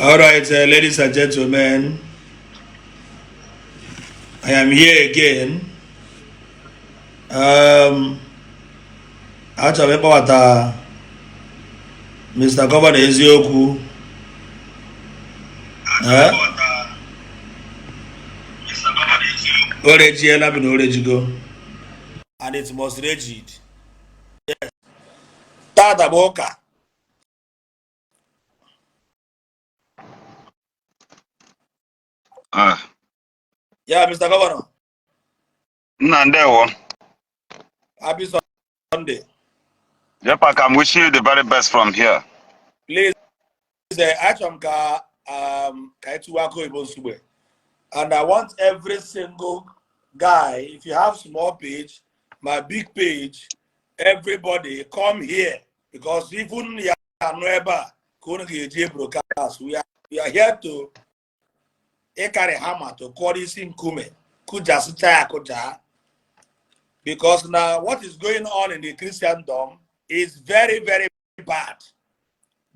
All right, ladies and gentlemen, I am here again. Achọrọ m ịkpọbata Mr. Governor eziokwu. O rejiela bụ na o rejigo. And it must regid. Yes. Tata bụ ụka. Yeah, Mr. Governor. Nandewo. Happy Sunday. Jpac, I'm wishing you the very best from here. Please, achọrọ m ka etiwako Igbo nsugbe. And I want every single guy, if you have small page, my big page, everybody come here. Because even broadcast, we are here to carry hammer to call this in Kume. Because now what is going on in the Christendom is very, very bad.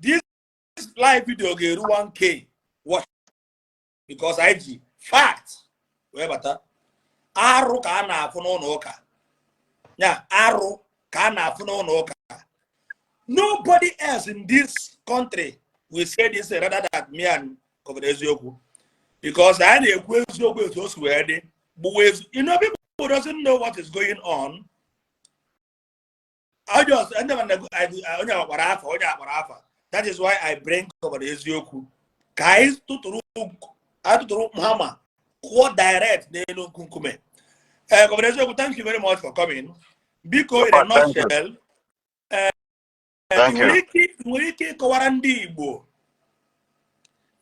This live video get 1K watch because IG fact. Where better? Aru kana funo noka. Yeah, aru kana funo noka. Nobody else in this country will say this rather than me and Ezioku. Because I need to those wedding, but you know, people who doesn't know what is going on. That is why I bring over the Ezioku. Guys, to Mama, quote direct, they don't kunkume. Thank you very much for coming. Because in a nutshell, Thank you. Ndi Igbo,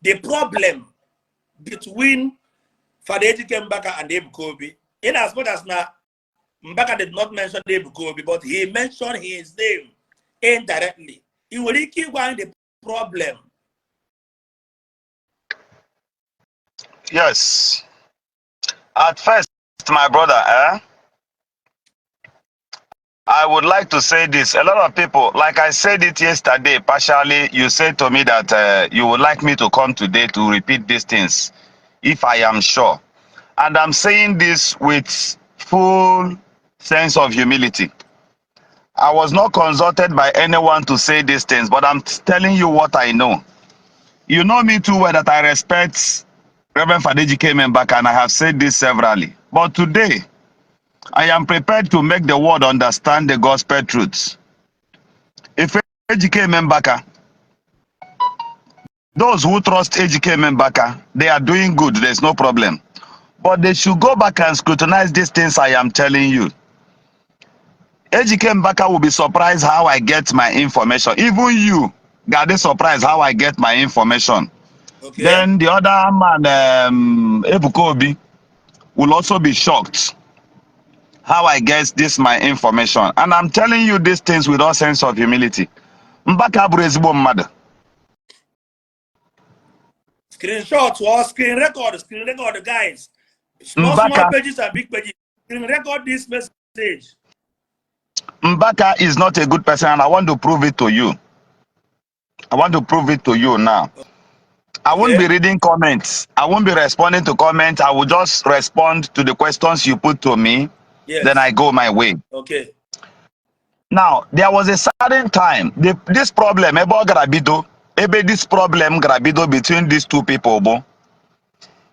the problem between Mbaka and Ebuka Obi, in as much as now Mbaka did not mention Ebuka Obi, but he mentioned his name indirectly. He will keep going the problem. Yes. At first, my brother, I would like to say this. A lot of people, like I said it yesterday, partially, you said to me that you would like me to come today to repeat these things, if I am sure. And I'm saying this with full sense of humility. I was not consulted by anyone to say these things, but I'm telling you what I know. You know me too well that I respect Reverend Fadejike Mbaka, and I have said this severally. But today, I am prepared to make the world understand the gospel truths. If Ejike Mbaka, those who trust Ejike Mbaka, they are doing good, there's no problem. But they should go back and scrutinize these things I am telling you. Ejike Mbaka will be surprised how I get my information. Even you, got this surprised how I get my information. Okay. Then the other man, Ebuka Obi, will also be shocked how I get this my information. And I'm telling you these things with all sense of humility. Mbaka bụ ezigbo mmadụ. Screenshots or screen record, guys. Small pages and big pages. Screen record this message. Mbaka is not a good person, and I want to prove it to you. I want to prove it to you now. I won't be reading comments. I won't be responding to comments. I will just respond to the questions you put to me. Yes. Then I go my way. Okay. Now, there was a certain time, this problem, this problem grabido between these two people, bo.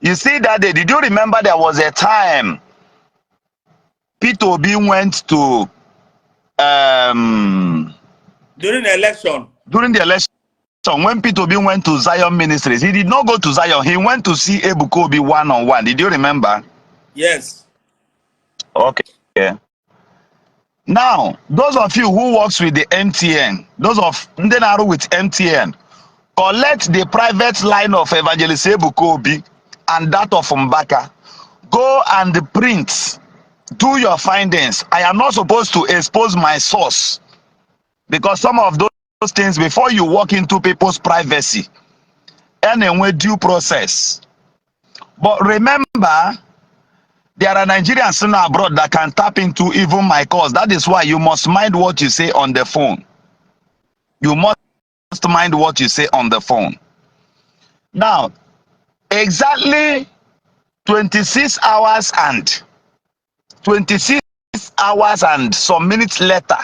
You see that day, did you remember there was a time Peter Obi went to during the election. During the election, when Peter Obi went to Zion Ministries, he did not go to Zion. He went to see Ebuka Obi one-on-one. Did you remember? Yes. Okay. Yeah. Now, those of you who works with the MTN, those of Ndenaru with MTN, collect the private line of Evangelist Ebuka Obi and that of Mbaka. Go and print. Do your findings. I am not supposed to expose my source because some of those things, before you walk into people's privacy, anyway, due process. But remember, there are Nigerians in abroad that can tap into even my calls. That is why you must mind what you say on the phone. You must mind what you say on the phone. Now, exactly 26 hours and 26 hours and some minutes later,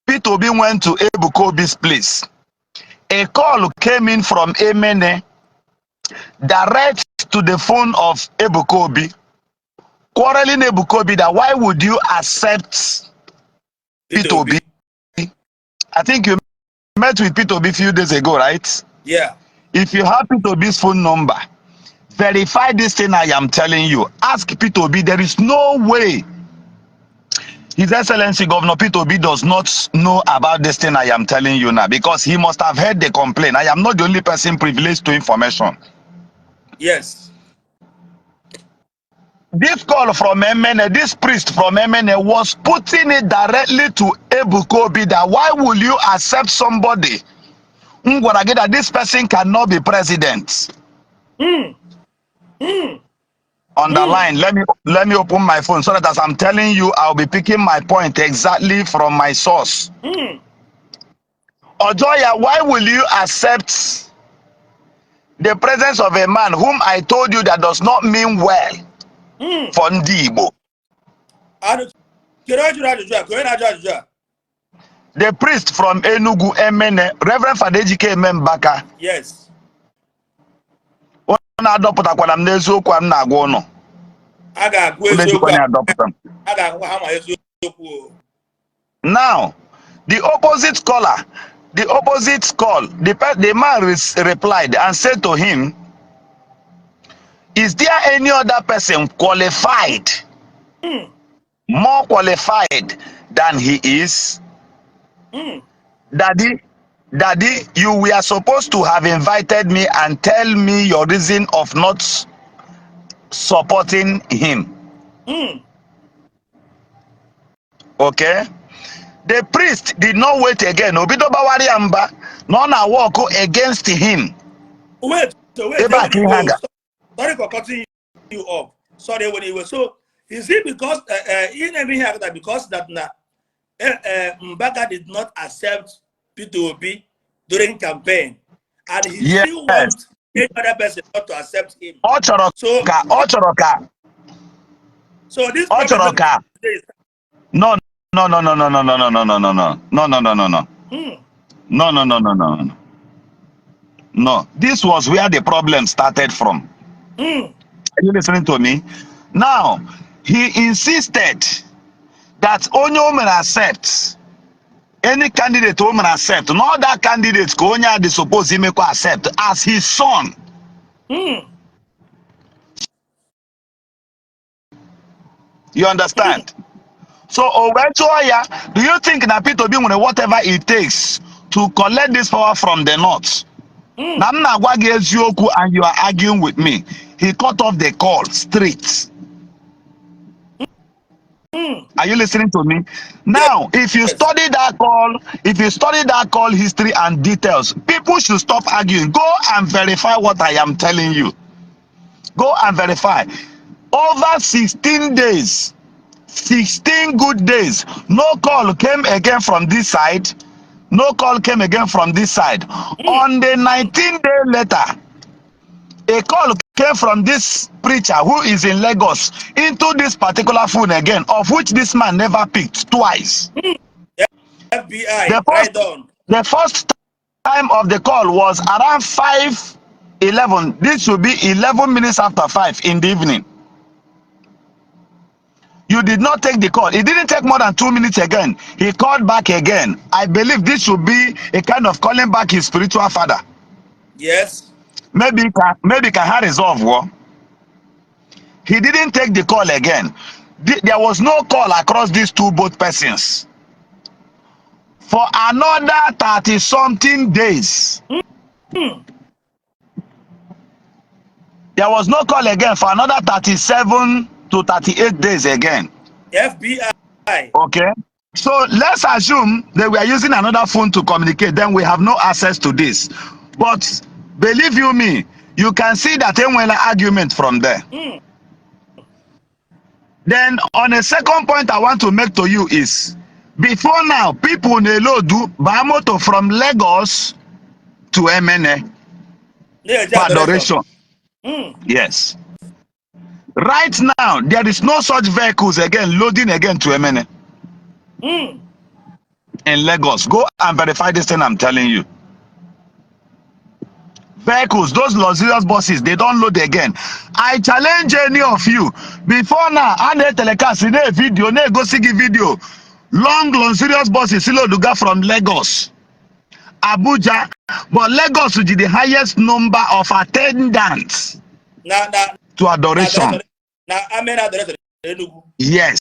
Peter Obi went to Ebuka Obi's place. A call came in from Emene direct to the phone of Ebuka Obi, quarreling Ebuka Obi that why would you accept Peter Obi? I think you met with Peter Obi a few days ago, right? Yeah. If you have Peter Obi's phone number, verify this thing I am telling you. Ask Peter Obi. There is no way His Excellency Governor Peter Obi does not know about this thing I am telling you now, because he must have heard the complaint. I am not the only person privileged to information. Yes. This call from Emene, this priest from Emene was putting it directly to Ebuka Obi that why will you accept somebody that this person cannot be president? Underline. Let me open my phone so that as I'm telling you, I'll be picking my point exactly from my source. Ojoya, why will you accept the presence of a man whom I told you that does not mean well for Ndi Igbo? The priest from Enugu, Emene, Reverend Father Ejike Mbaka. Yes. Now, the opposite caller, the man replied and said to him, is there any other person qualified, more qualified than he is? Daddy, you were supposed to have invited me and tell me your reason of not supporting him. Okay? The priest did not wait again. Obido Bawari Amba, none walk against him. Wait. Sorry for cutting you off. Sorry when he was so. Is it because because that Mbaka did not accept Peter Obi during campaign, and he still wants any other person not to accept him? So this problem is no. No, this was where the problem started from. Are you listening to me? Now, he insisted that only women accept any candidate women accept, not that candidates Konya they suppose he make accept as his son. You understand? So Owechoya, do you think that Peter Obi whatever it takes to collect this power from the north? Now I'm not against you and you are arguing with me. He cut off the call straight. Are you listening to me? Now, if you study that call history and details, people should stop arguing. Go and verify what I am telling you. Go and verify. Over 16 days, 16 good days, no call came again from this side. No call came again from this side. On the 19th day later, a call came from this preacher who is in Lagos into this particular phone again, of which this man never picked twice. FBI, the first time of the call was around 5:11. This should be 11 minutes after 5 in the evening. You did not take the call. It didn't take more than 2 minutes again. He called back again. I believe this should be a kind of calling back his spiritual father. Yes. Maybe can have resolve war. He didn't take the call again. There was no call across these two both persons for another 30-something days. There was no call again for another 37 to 38 days again. FBI. Okay. So let's assume they were using another phone to communicate. Then we have no access to this. But believe you me, you can see that argument from there. Then on a second point I want to make to you is, before now, people do Bamoto from Lagos to Emene. for adoration. Yes. Right now, there is no such vehicles again, loading again to Emene. In Lagos. Go and verify this thing I'm telling you. Vehicles, those luxurious buses, they don't load again. I challenge any of you. Before now, I need telecast in a video, go see video. Long, luxurious buses, Siloduga from Lagos, Abuja, but Lagos is the highest number of attendants to adoration. Yes.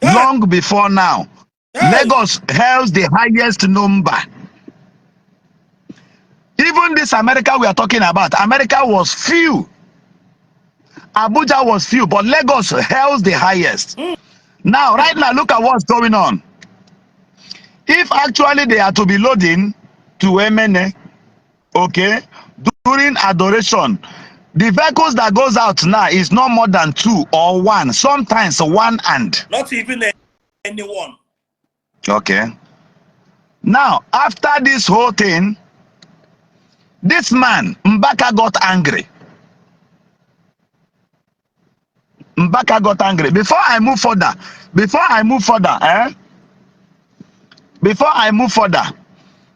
Long before now, Lagos has the highest number. Even this America we are talking about, America was few. Abuja was few, but Lagos held the highest. Now, right now, look at what's going on. If actually they are to be loading to Emene, okay, during adoration, the vehicles that goes out now is not more than 2 or 1, sometimes 1 and. Not even anyone. Okay. Now, after this whole thing, this man, Mbaka, got angry. Mbaka got angry. Before I move further,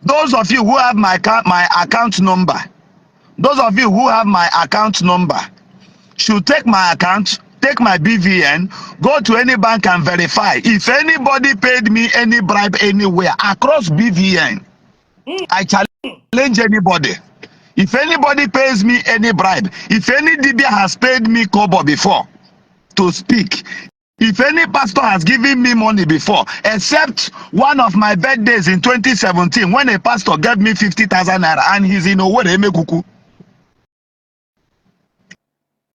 those of you who have my account number, should take my account, take my BVN, go to any bank and verify. If anybody paid me any bribe anywhere across BVN, I challenge anybody. If anybody pays me any bribe, if any Dibia has paid me kobo before to speak, if any pastor has given me money before, except one of my birthdays in 2017 when a pastor gave me 50,000 naira and he's in Owerri Emekuku,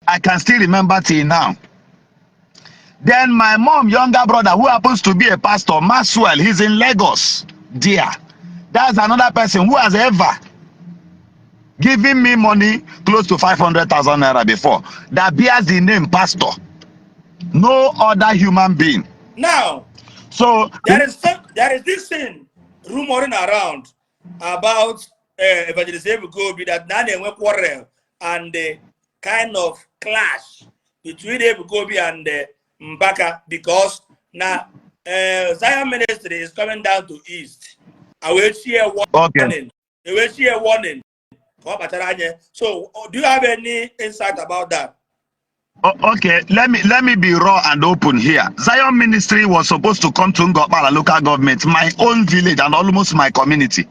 I can still remember till now. Then my mom, younger brother, who happens to be a pastor, Maxwell, he's in Lagos, dear. That's another person who has ever giving me money close to 500,000 naira before. That bears the name pastor. No other human being. Now, so there is this thing rumoring around about Evangelist Ebuka Obi that Nane went quarrel and the kind of clash between Ebuka Obi and Mbaka because now Zion ministry is coming down to east. I will share warning. Okay. I will share warning. So, do you have any insight about that? Okay, let me be raw and open here. Zion ministry was supposed to come to Ngokpala local government, my own village and almost my community.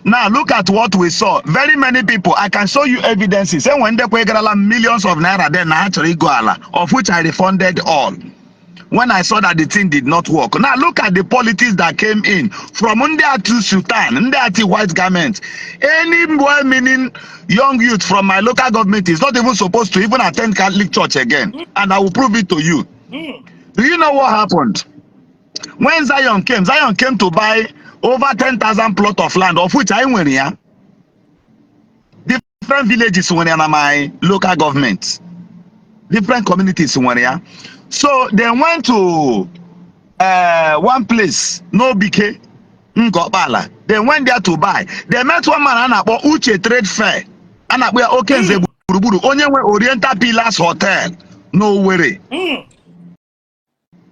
Now look at what we saw. Very many people, I can show you evidences. And when they pay millions of naira, then actually go of which I refunded all. When I saw that the thing did not work. Now look at the politics that came in from Ndi to Sultan, Ndi white garment. Any well-meaning young youth from my local government is not even supposed to even attend Catholic church again. And I will prove it to you. Do you know what happened? When Zion came to buy over 10,000 plot of land, of which I went here. Different villages were in my local government. Different communities were here. So they went to one place, no BK, Ngokpala. They went there to buy. They met one man about Uche Trade Fair. And we are okay. Onye Oriental Pillars Hotel, no worry.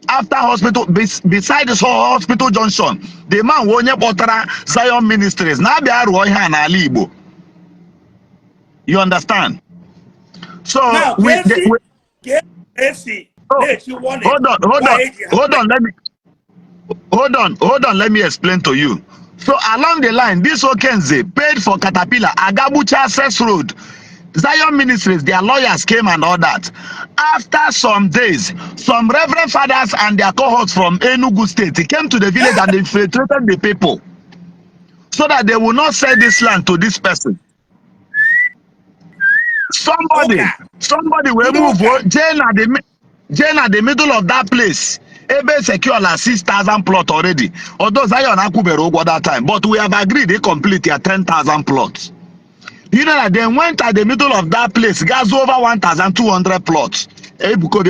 After hospital, beside this hospital junction, the man won't potara Zion Ministries. Now they are Ili Igbo. You understand? So now, hold on, let me explain to you. So along the line, this Okenze paid for Caterpillar, Agabucha Access Road, Zion Ministries, their lawyers came and all that. After some days, some reverend fathers and their cohorts from Enugu State came to the village and infiltrated the people so that they will not sell this land to this person. Somebody will move Jane at the middle of that place. Ebe secure like 6,000 plot already. Although Zion Akubero over that time, but we have agreed they complete their 10,000 plots. You know that they went at the middle of that place, gas over 1,200 plots. Ebuka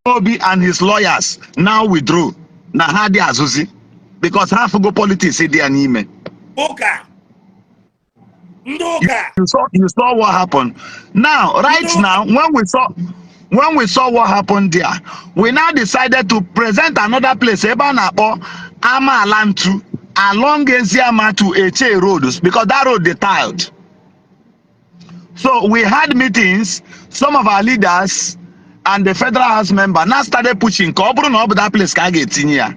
Obi and his lawyers now withdrew. Nahadi Azuzi. because half go politics in their name. Oka. Ndoka. You saw what happened. Now, right Ndoka. now, when we saw what happened there, we now decided to present another place, Ebanapo Amalantu, along Eziama to Eche roads, because that road they tiled. So we had meetings, some of our leaders and the federal house member now started pushing that place can get in here.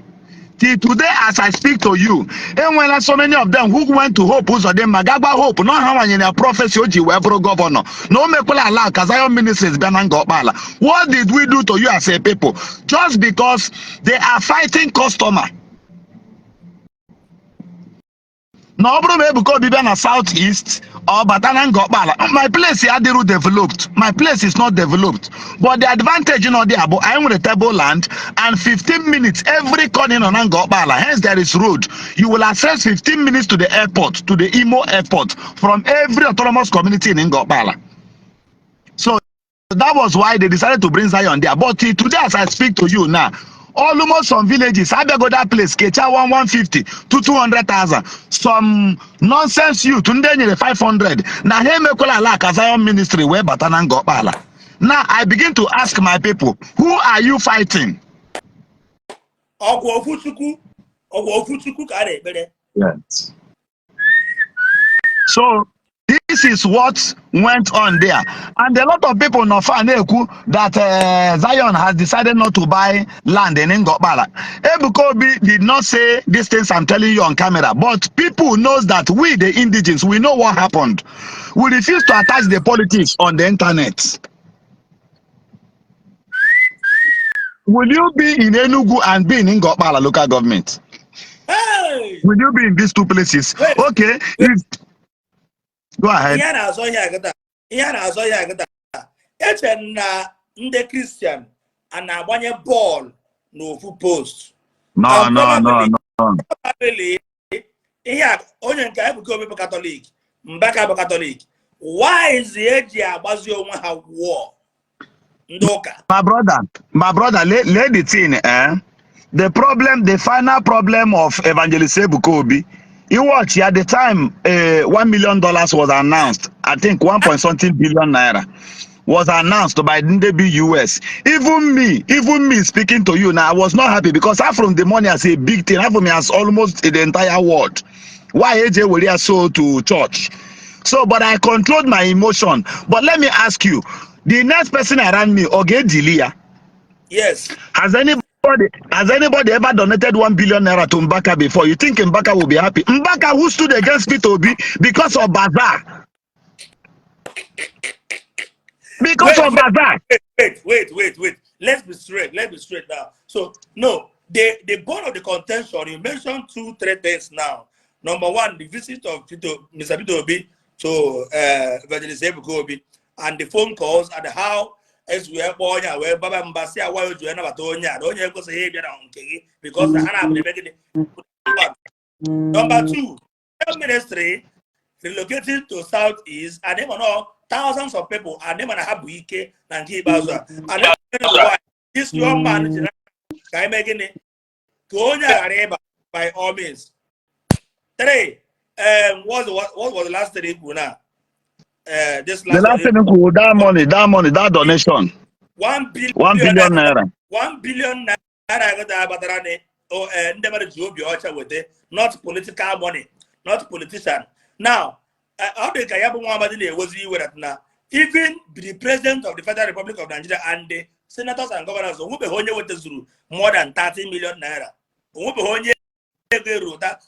Till today, as I speak to you, and when so many of them who went to Hope, who's them Magaba Hope, not how many prophecy Oji governor, no me allow Kazayo ministries Benangopala. What did we do to you as a people? Just because they are fighting customer. No problem because be na southeast or Batanangopala. My place here they developed. My place is not developed. But the advantage you know there, but I'm with a table land and 15 minutes every corner on Angopala. Hence there is road. You will access 15 minutes to the airport, to the Imo airport from every autonomous community in Ngopala. So that was why they decided to bring Zion there. But today as I speak to you now, almost some villages, I go that place, Kecha 150 to 200,000. Some nonsense youth, 500. Now, here me call a Zion ministry where Batanan Gopala. Now, I begin to ask my people, who are you fighting? Yes. So, this is what went on there. And a lot of people know that Zion has decided not to buy land in Ngopala. Ebuka Obi did not say these things I'm telling you on camera, but people knows that we, the indigenes, we know what happened. We refuse to attach the politics on the internet. Will you be in Enugu and be in Ngopala local government? Hey! Will you be in these two places? Wait. Okay. Go ahead. Ndị Christian and agbanye ball n'ofu post. No. Probably onye nke Ebuka Obi bụ Catholic, Mbaka bụ Catholic. Why is the eji agbazi onwe ha war? Ndoka. My brother, let the thing, the final problem of Evangelist Ebuka Obi, you watch at the time, $1 million was announced. I think 1.something billion naira was announced by Ndi US. Even me speaking to you now, I was not happy because half from the money as a big thing, half of me as almost the entire world. Why AJ will he sold to church? So, but I controlled my emotion. But let me ask you, the next person around me, Oge Dilia. Yes. Has anybody ever donated 1 billion naira to Mbaka before? You think Mbaka will be happy? Mbaka who stood against Peter Obi because of Bazaar. Because of Bazaar. Wait. Let's be straight now. So, no, the bone of the contention, you mentioned 2-3 things now. Number one, the visit of Mr. Peter Obi to Evangelist Ebuka Obi and the phone calls and how as we are born, where Baba Mbasia, why you never told you, because Number two, the ministry relocated to southeast, and they know thousands of people, and they have week and keep us. And why this young man can make it go by all means. Three, what was the last thing now? This last that money, that donation. 1 billion. 1 billion naira. 1 billion naira. Not political money, not politician. Now, even the president of the Federal Republic of Nigeria and the senators and governors who more than 30 million naira.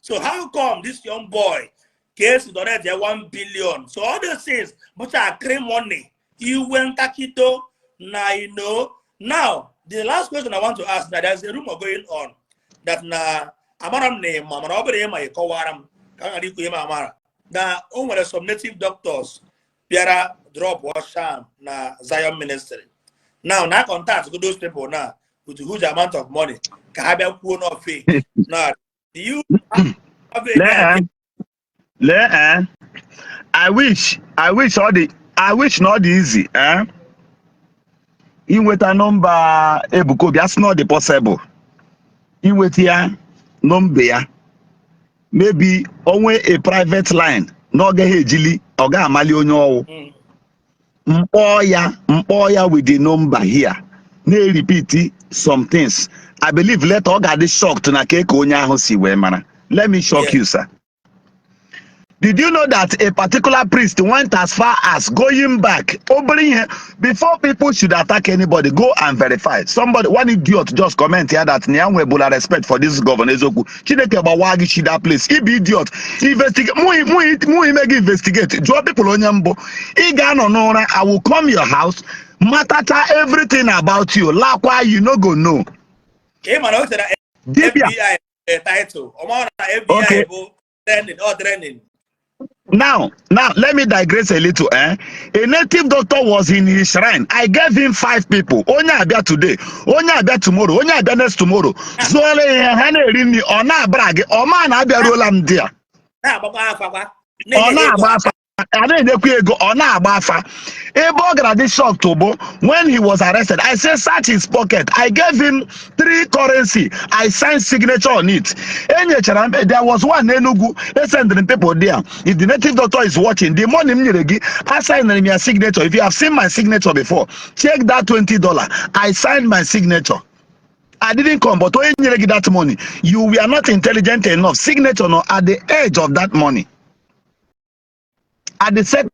So how come this young boy case donated 1 billion? So all those things, but are cream money. You went takito now, you know. Now, the last question I want to ask, now there's a rumor going on that na amaram name mama obere ma ikowaram kan ari ku amara. Now, only some native doctors Piara drop washam na Zion ministry. Now contact with those people now with a huge amount of money. Kahabia ku no fee. Now, do you have I wish not easy, In with a number Ebuka Obi, that's not the possible. In with here, number maybe only a private line no ga ejili oga amali onye owu mkpoya with the number here na repeat some things. I believe let oga dey shocked na ke onye ahụ si wee mara. Let me shock you, sir. Did you know that a particular priest went as far as going back, before people should attack anybody, go and verify. Somebody, one idiot just comment here that Nyanwe Bula respect for this governor Ezoku. Chineke Bawagi Shida place. He be idiot. Investigate. Mu investigate. Draw people on Yambo. Igano Nora, I will come your house, matata everything about you. Lakwa, you no go know. Hey, man, what's that FBI title? Okay. Trending. Now, let me digress a little. A native doctor was in his shrine. I gave him 5 people. Onya abia today, onya abia tomorrow, onya abia next tomorrow. Zole hane rini ona brag. Oma na abia rolam dia. Ona abafa. Ade nekwu ego ona abafa. Ebo gradi shock tobo when he was arrested. I said search his pocket. I gave him 3 currency. I signed signature on it. There was one Enugu. They sent the people there. If the native doctor is watching, the money I signed my signature. If you have seen my signature before, check that $20. I signed my signature. I didn't come, but when you get that money, you were not intelligent enough. Signature no at the edge of that money. At the second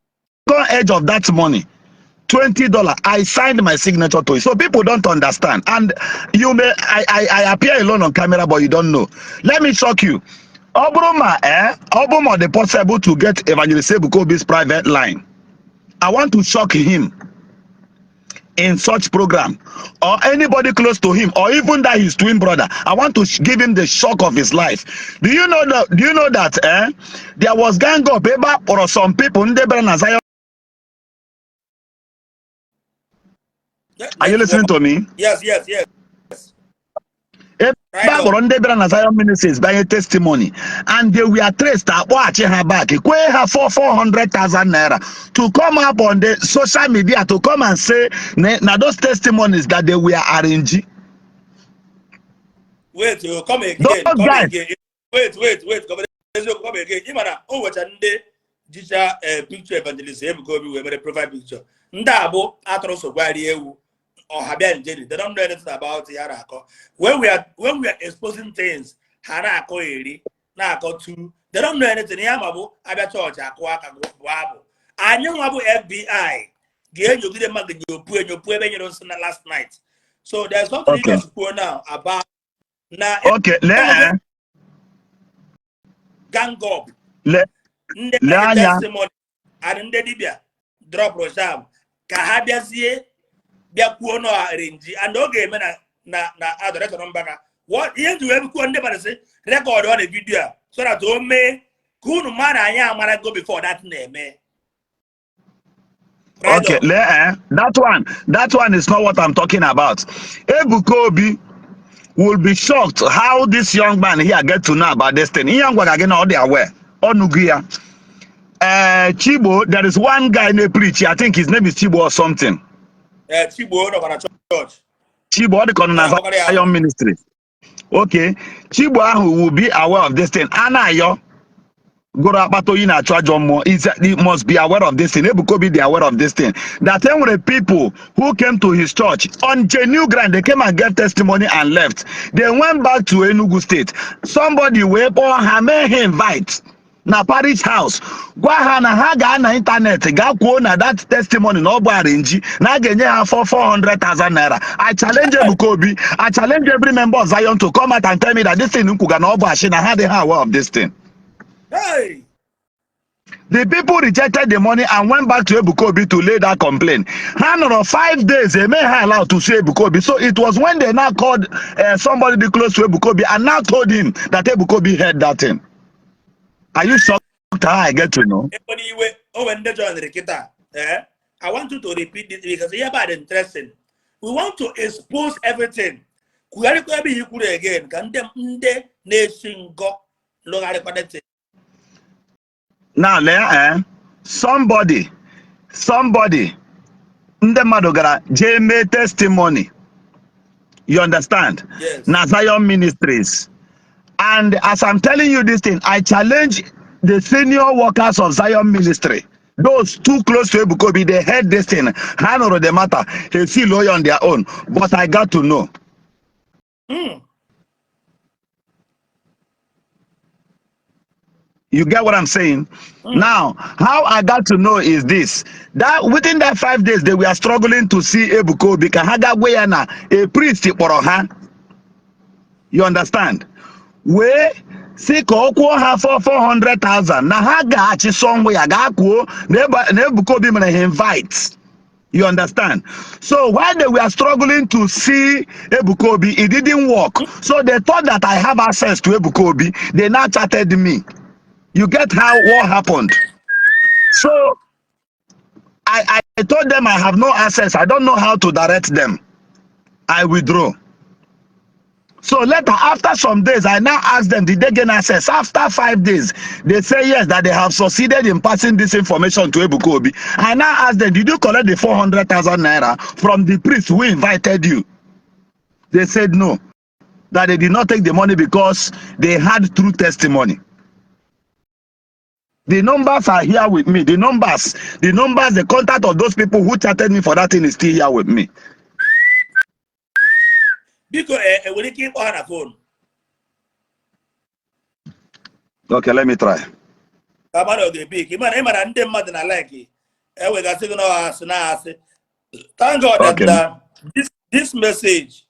edge of that money, $20, I signed my signature to it. So people don't understand. And you may, I appear alone on camera, but you don't know. Let me shock you. Obama, the possible to get Evangelist Ebuka Obi's private line. I want to shock him in such program, or anybody close to him, or even that his twin brother. I want to give him the shock of his life. Do you know that? There was gang up or some people in the Are you listening to me? Yes. Right ministries by a testimony, and they were traced at watching her back. Equate her for 400,000 naira to come up on the social media to come and say now those testimonies that they were arranging. Wait, you come again. Wait. Come again. Imana, oh, what a day, picture Evangelist Ebuka Obi, we have profile picture. Ndabo, Atros of Guardian. Or Habian Jelly, they don't know anything about Yarako. When we are exposing things, Hanako Eri, Nako 2, they don't know anything. Yamabu, Abacho, Aquaka, Wabo. I knew about FBI. Again, you didn't make you put last night. So there's something you guys pour now about now. Okay, gang up. Testimony. And Ndedibia, drop Rosham, Kahabiazie. No arrange and okay na address on Mbaka. What you do every one day say record on a video so that me kunu man go before that name. Okay, that one is not what I'm talking about. Ebuka Obi will be shocked how this young man here get to know about this thing. Young again all they aware. Onugia. Chibo, there is one guy in a preach. I think his name is Chibo or something. Chibo no church. Chibo the Zion ministry. Okay, Chibo who will be aware of this thing. Anayo he must be aware of this thing. Ebuka Obi be aware of this thing. That time when the people who came to his church on genuine ground, they came and gave testimony and left. They went back to Enugu State. Somebody where he invite. Na parish house gwa ha na ha ga na internet ga kwuo na that testimony no bụ arrange na ga enye ha for 400,000 naira. I challenge Ebuka Obi, I challenge every member of Zion to come out and tell me that this thing nkuga na obu ashi na ha dey aware of this thing. Hey, the people rejected the money and went back to Ebuka Obi to lay that complaint. 5 days they made her allowed to see Ebuka Obi. So it was when they now called somebody close to Ebuka Obi and now told him that Ebuka Obi heard that thing. Are you shocked how I get to know? I want you to repeat this because it's about interesting. We want to expose everything. Again, now, somebody, Ndemadogara, Jme testimony. You understand? Yes. Na Zion Ministries. And as I'm telling you this thing, I challenge the senior workers of Zion Ministry. Those too close to Ebuka Obi, they heard this thing. Hand over the matter. They see lawyer on their own. But I got to know. You get what I'm saying? Now, how I got to know is this: that within that 5 days, they were struggling to see Ebuka Obi. A priest, you understand? Where see Koko have for 400,000. Now, Hagachi somewhere, Gaku, Ebuka Obi invites. You understand? So while they were struggling to see Ebuka Obi, it didn't work. So they thought that I have access to Ebuka Obi. They now chatted me. You get how what happened? So I told them I have no access. I don't know how to direct them. I withdraw. So later, after some days, I now asked them, did they gain access? After 5 days, they say yes, that they have succeeded in passing this information to Ebuka Obi. I now asked them, did you collect the 400,000 naira from the priest who invited you? They said no, that they did not take the money because they had true testimony. The numbers are here with me. The numbers, the contact of those people who chatted me for that thing is still here with me. Because will you keep on a phone? Okay, let me try. Thank God Okay. that this message,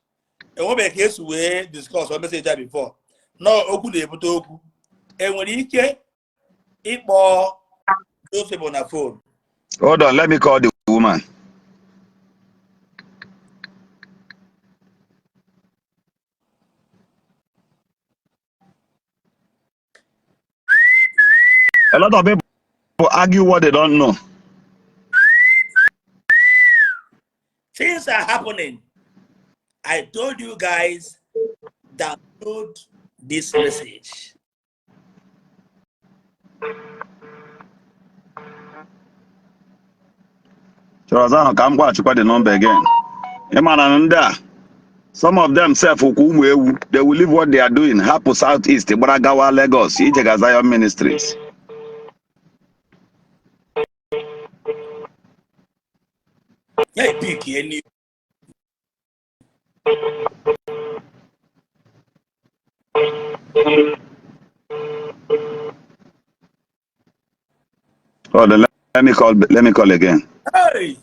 and what make case we discussed one message before. No, oku de oku. And when you get it more those people on the phone. Hold on, let me call the woman. A lot of people argue what they don't know. Things are happening. I told you guys, download this message. The number again. Some of them self they will leave what they are doing. Hapu Southeast, Baragawa, Lagos, Zion Ministries. Yeah, pick any. Oh, let me call again. Hey,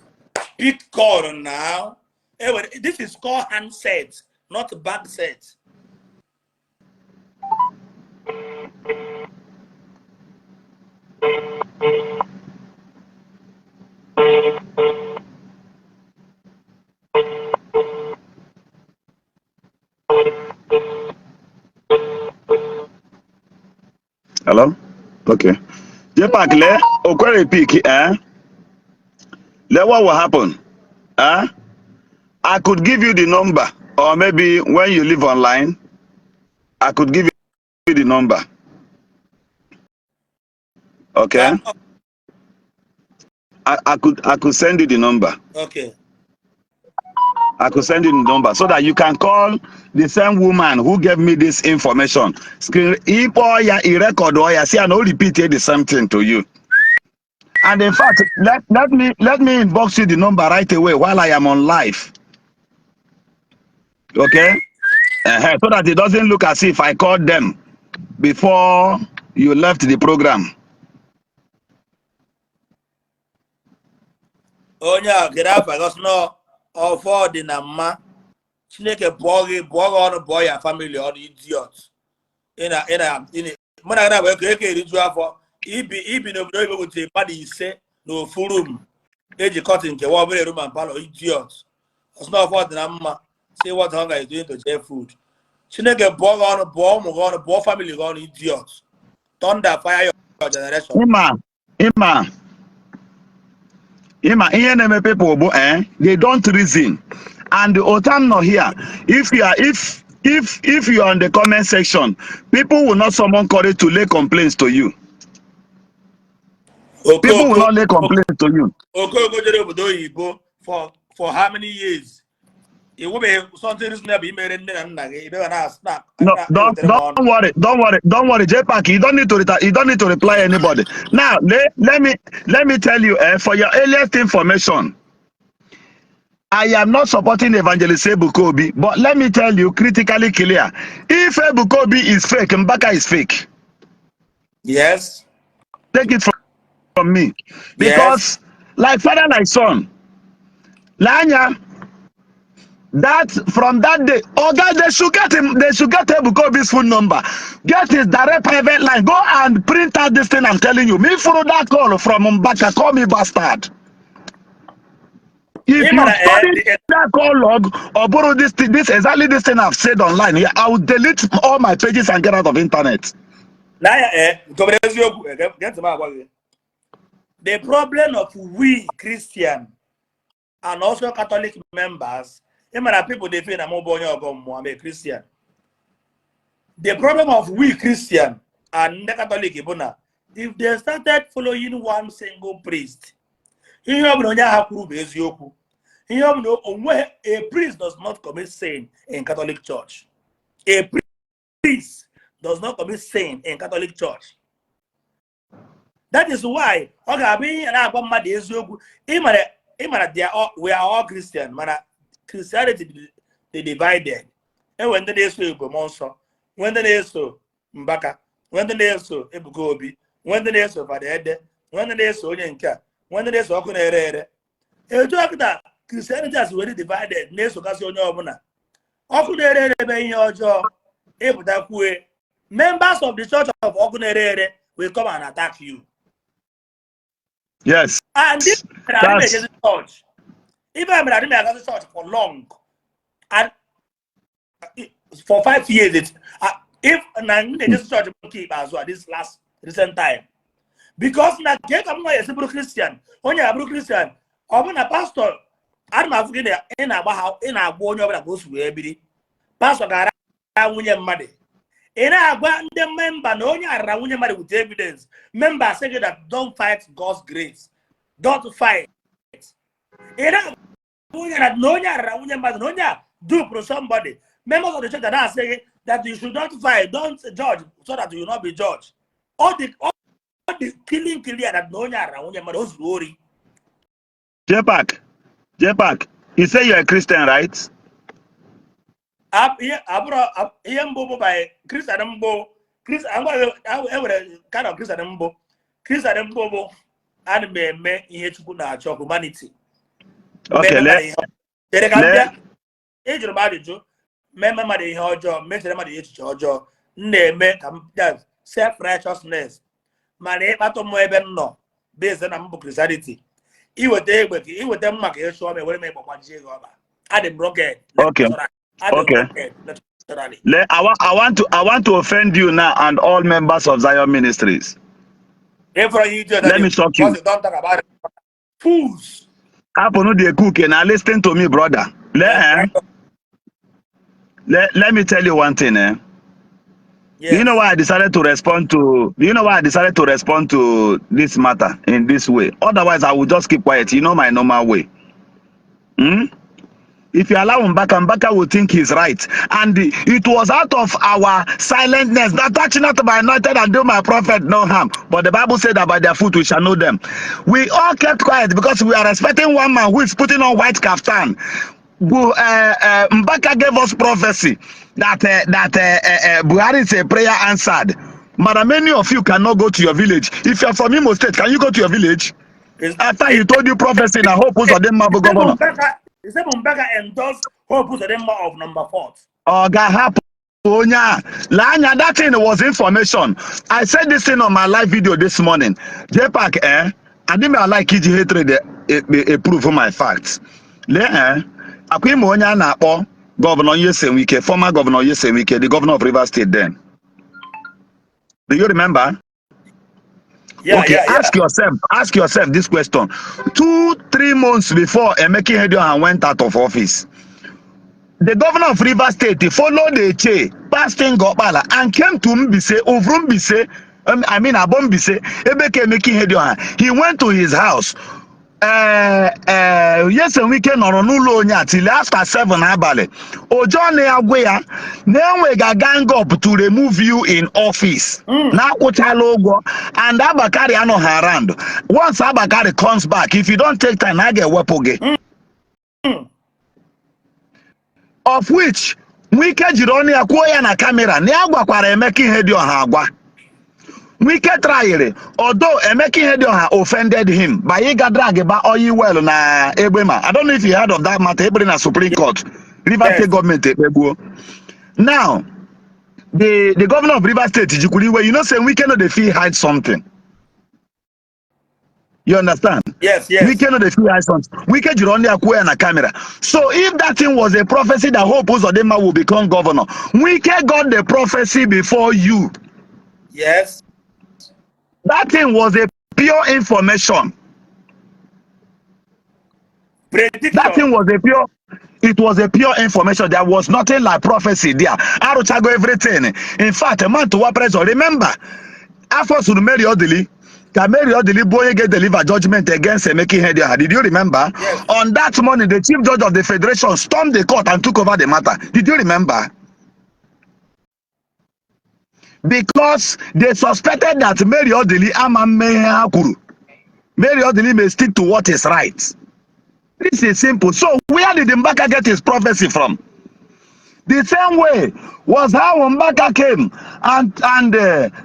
pick call now. Hey, this is called handset, not back set. Hello? Okay. Jpac, Okwere pick, what will happen? I could give you the number, or maybe when you live online, I could give you the number. Okay? I could send you the number. Okay. I could send you the number so that you can call the same woman who gave me this information. If you record or you see, I don't repeat the same thing to you. And in fact, let me inbox you the number right away while I am on live. Okay? So that it doesn't look as if I called them before you left the program. Oh yeah, get up. I got no for the nama. Chineke boy on boy and family or idiot. In a when I work for ibi no brave with a body say no full room. Age cotton ke wa room and palo idiot. It's not for the nama. Say what hunger is doing to their food. Chineke boy on boy family on idiot. Thunder fire your generation. Ima, people, they don't reason. And the Otam not here. If you are in the comment section, people will not summon courage to lay complaints to you. People will not lay complaints to you. For how many years? It will be something reasonable. No, don't worry, Jpac. You don't need to reply anybody. Now, let me tell you, for your earliest information, I am not supporting Evangelist Ebuka Obi, but let me tell you critically clear: if Ebuka Obi is fake, Mbaka is fake. Yes. Take it from me, Yes. because like father, like son, Lanya. That from that day, oh God, they should get him. They should get Ebuka Obi's phone number, get his direct private line. Go and print out this thing. I'm telling you, me follow that call from Mbaka. Call me bastard. If you study that call log or borrow this thing, exactly this thing I've said online, yeah, I will delete all my pages and get out of internet. The problem of we Christian and also Catholic members, people they feel I'm a Christian. The problem of we Christian and the Catholic Ibona, if they started following one single priest, a priest does not commit sin in Catholic Church. A priest does not commit sin in Catholic Church. That is why we are all Christian. Christianity they divided. And when they so Monso, when they so Mbaka, when they so Ebuka Obi, when they so Fadede, when they so Yenka, when they so Okunere. A joke that Christianity has already divided. Neso Casio Obuna. Okunere in your job, Ebutakwe. Members of the church of Okunere will come and attack you. Yes. And this is church. Even I didn't make church for long. And for 5 years, if this church keep as well this recent time. Because na get a Christian, when you're a Christian, or when a pastor, I'm African in a born over goes to every pastor got a money. In a the member, no one money with evidence. Members say that don't fight God's grace. Don't fight. In a no do for somebody. Members of the church are saying that you should not fight, don't judge, so that you will not be judged. All the killing clear that no one worry. Jpac, you say you're a Christian, right? Up here, by Christian I'm kind of Christian Bobo, and me here to put our humanity. Okay, let self-righteousness. Man, no based on Christianity. He would take them mark show me where make one jig over. Adam broken. Okay. Okay. I want to offend you now and all members of Zion Ministries. Let me shock you. Don't talk about it. Fools. Now listen to me, brother. Let me tell you one thing. Yes. Do you know why I decided to respond to? Do you know why I decided to respond to this matter in this way? Otherwise, I would just keep quiet. You know my normal way. If you allow Mbaka will think he's right. And it was out of our silentness that touch not by anointed and do my prophet no harm. But the Bible said that by their fruit we shall know them. We all kept quiet because we are respecting one man who is putting on white kaftan. Mbaka gave us prophecy that Buhari is a prayer answered. But many of you cannot go to your village. If you're from Imo State, can you go to your village? After he told you prophecy, I hope who's them governor. Is that Mbaka endorsed hope who's them of number 4? Oh, God, that thing was information. I said this thing on my live video this morning. Jpac, I didn't like Iji hatred prove my facts. Governor Yesenwike, former Governor Yesenwike, the governor of Rivers State then. Do you remember? Yeah, okay, ask yourself this question. 2-3 months before Emeka Hediohan went out of office, the governor of Rivers State followed the passed in Gopala and came to Mbise, Abom Mbise, Ebeke Emeka Hediohan. He went to his house, yes Wike nọrọ n'ụlọ onye till after 7 abalị ojo na ya gwe ya na enwega gang up to remove you in office na akwụchala ụgwọ and Abakari anọghị around. Once Abakari comes back, if you don't take time na ga-ewepụ gị. Of which Wike jiri ọnụ ya kwuo ya na kamera na ya gwakwara Emeka ihe dị ọha agwa. Wike tried, although Emeka Ihedioha offended him by Iga drag ba oyi well na Egbema. I don't know if you heard of that matter. Egbema na Supreme Court, Rivers State government. Now, the governor of Rivers State, you know, say Wike no dey fit hide something. You understand? Yes, yes. Wike no dey fit hide something. Wike jiri only akwe na camera. So if that thing was a prophecy that Hope Uzodinma will become governor, Wike got the prophecy before you. Yes. That thing was a pure information. Prediction. That thing was it was a pure information. There was nothing like prophecy there. Aruchago everything. In fact, a man to what president. Remember, after Mary Odili, Mary Odili boy get deliver judgment against Emeka Ihedioha. Did you remember? Yes. On that morning, the chief judge of the federation stormed the court and took over the matter. Did you remember? Because they suspected that Mary Odili Mary Odili may stick to what is right. This is simple. So where did Mbaka get his prophecy from? The same way was how Mbaka came and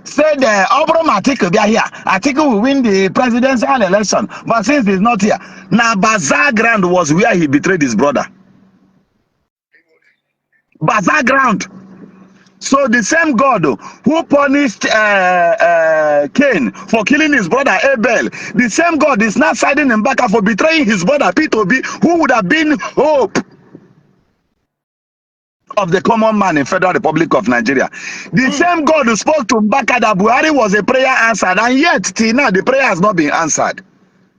said, Obrom Atiku will win the presidential election. But since he's not here, now Bazaar Ground was where he betrayed his brother. Bazaar Ground. So the same God who punished Cain for killing his brother Abel, the same God is now siding Mbaka for betraying his brother P2B, who would have been hope of the common man in Federal Republic of Nigeria. The same God who spoke to Mbaka that Buhari was a prayer answered, and yet till now the prayer has not been answered.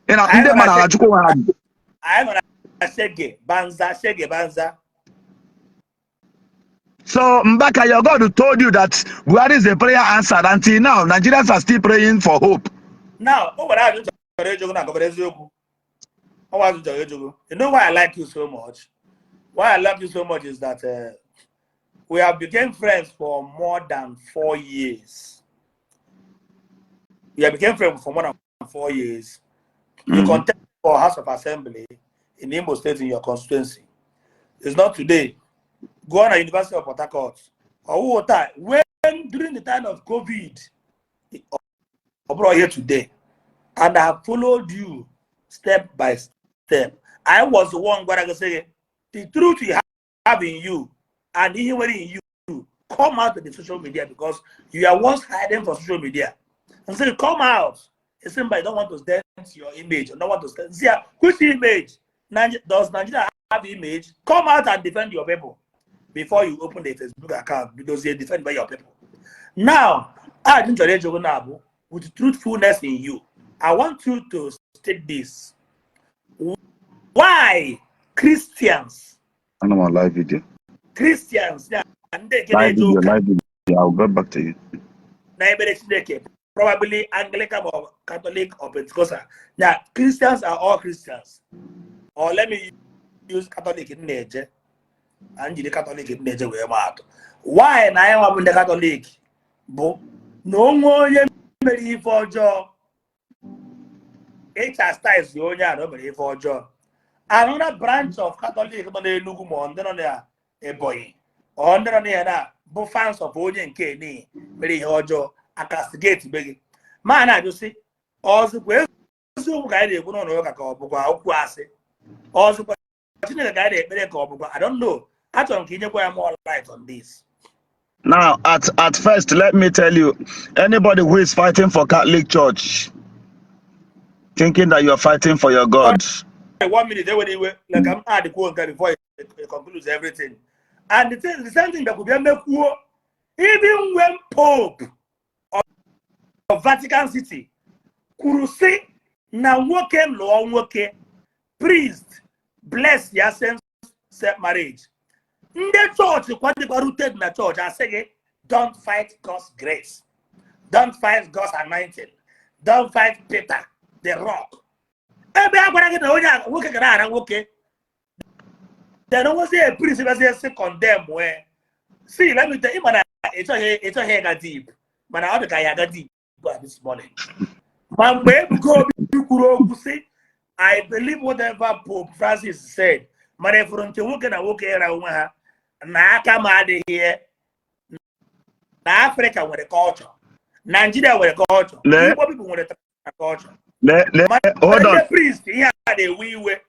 You know, I'm gonna shege banza. So Mbaka, your God who told you that Buhari is a prayer answered. Until now, Nigerians are still praying for hope. Now, you know why I like you so much? Why I love you so much is that we have become friends for more than 4 years. We have become friends for more than 4 years. You contest for House of Assembly in Imo State in your constituency. It's not today. Go on at University of Port Harcourt. Or when during the time of COVID, I brought here today, and I have followed you step by step. I was the one going to say the truth you have in you, and even in you, come out of the social media because you are once hiding from social media. And so you come out. It seems like you don't want to stand your image, or don't want to stand. See, which image? Does Nigeria have image? Come out and defend your people before you open the Facebook account because you're defended by your people. Now, I didn't encourage you with truthfulness in you. I want you to state this. Why Christians? I know my live video. Christians, and they live video. I'll get back to you. Probably Anglican or Catholic or Pentecostal. Now, Christians are all Christians. Or let me use Catholic in nature. And the Catholic in nature we are. Why I am in the Catholic? But no more you for job. It has ties the only for job. Another branch of Catholic, but they look more on there a boy. On there, both fans of Oji and Kenny, very hojo, and castigate begging. Man, I just see also guy they put on a couple also, I don't know. I don't know more light on this. Now, at first, let me tell you, anybody who is fighting for Catholic Church, thinking that you're fighting for your God. 1 minute, like I'm at the quote before it concludes everything. And the same thing that could be even when Pope of Vatican City could say, now work priest bless your same marriage. In the church, what they rooted in the church, I say, don't fight God's grace. Don't fight God's anointing. Don't fight Peter, the rock. Ebe agwara gị na onye nwoke gara ara nwoke. Then no was a priest say condemn where. See, let me tell you, man, it's a hair deep. But I got deep this morning. Man, go to say, I believe whatever Pope Francis said. Man, from to work and I work around na come out here. Na Africa with a culture. Nigeria with a culture. Igbo people with a culture. Hold on. The priest, he had a wee way.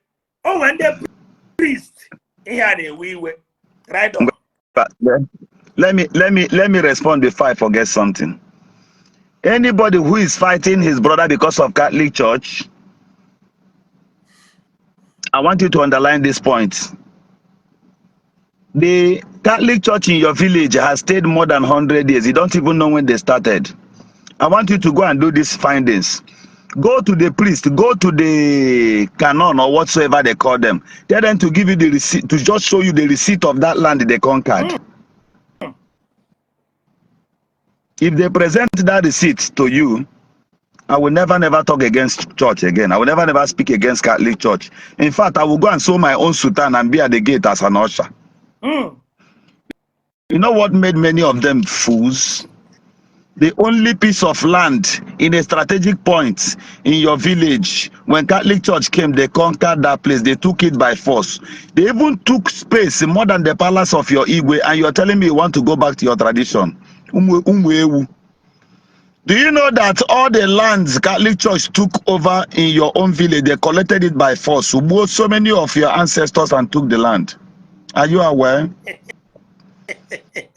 Oh, when the priest, he had a wee way. Right on. But let me respond before I forget something. Anybody who is fighting his brother because of Catholic Church, I want you to underline this point. The Catholic Church in your village has stayed more than 100 years. You don't even know when they started. I want you to go and do these findings. Go to the priest, go to the canon or whatsoever they call them. Tell them to give you the receipt, to just show you the receipt of that land they conquered. If they present that receipt to you, I will never talk against church again. I will never speak against Catholic Church. In fact, I will go and sew my own sultan and be at the gate as an usher. You know what made many of them fools? The only piece of land in a strategic point in your village, when Catholic Church came, they conquered that place. They took it by force. They even took space more than the palace of your Igwe, and you're telling me you want to go back to your tradition. Do you know that all the lands Catholic Church took over in your own village, they collected it by force? So many of your ancestors and took the land. Are you aware?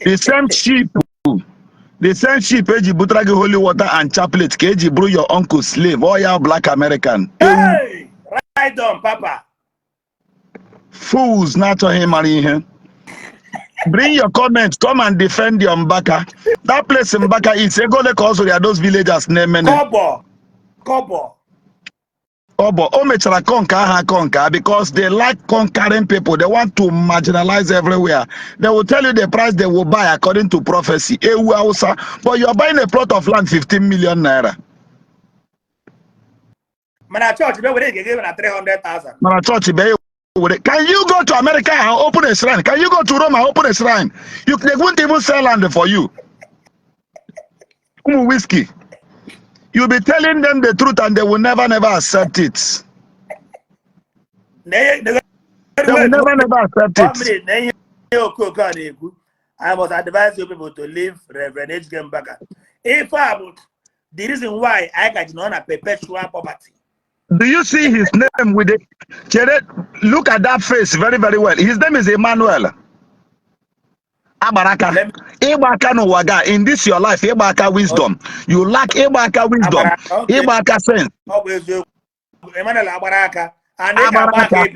The same sheep, Eji Butragi holy water and chaplet, Keji brew your uncle's slave, all your black American. Hey, right on, Papa. Fools, not to him marrying him. Bring your comments, come and defend your Mbaka. That place in Mbaka is a good cause of those villagers name. Kobo. Conquer because they like conquering people. They want to marginalize everywhere. They will tell you the price they will buy according to prophecy. But you're buying a plot of land 15 million naira. Man, church, they give 300,000. Man, church, can you go to America and open a shrine? Can you go to Rome and open a shrine? They won't even sell land for you. Whiskey. You'll be telling them the truth and they will never accept it. They will never accept it. I must advise you people to leave Reverend H. Mbaka. If about the reason why I got on a perpetual poverty. Do you see his name with it? Look at that face very, very well. His name is Emmanuel. Abaraka. Ibaka no waga. In this your life, Ibaka wisdom. You lack Ibaka wisdom. Ibaka sense. Emmanuel Abaraka. Abaraka.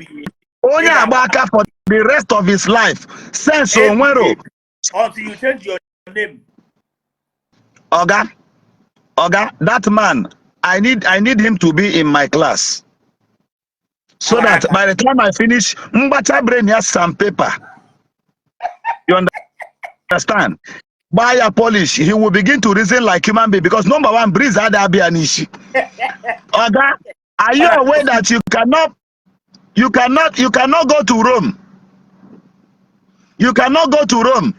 Only Abaka for the rest of his life. Sense Onwero. Until you change your name. Oga, that man, I need him to be in my class. So that by the time I finish, Mbata brain has some paper. You understand? By a polish, he will begin to reason like human being because number one, breeze had be an issue. Oga, are you aware that you cannot go to Rome? You cannot go to Rome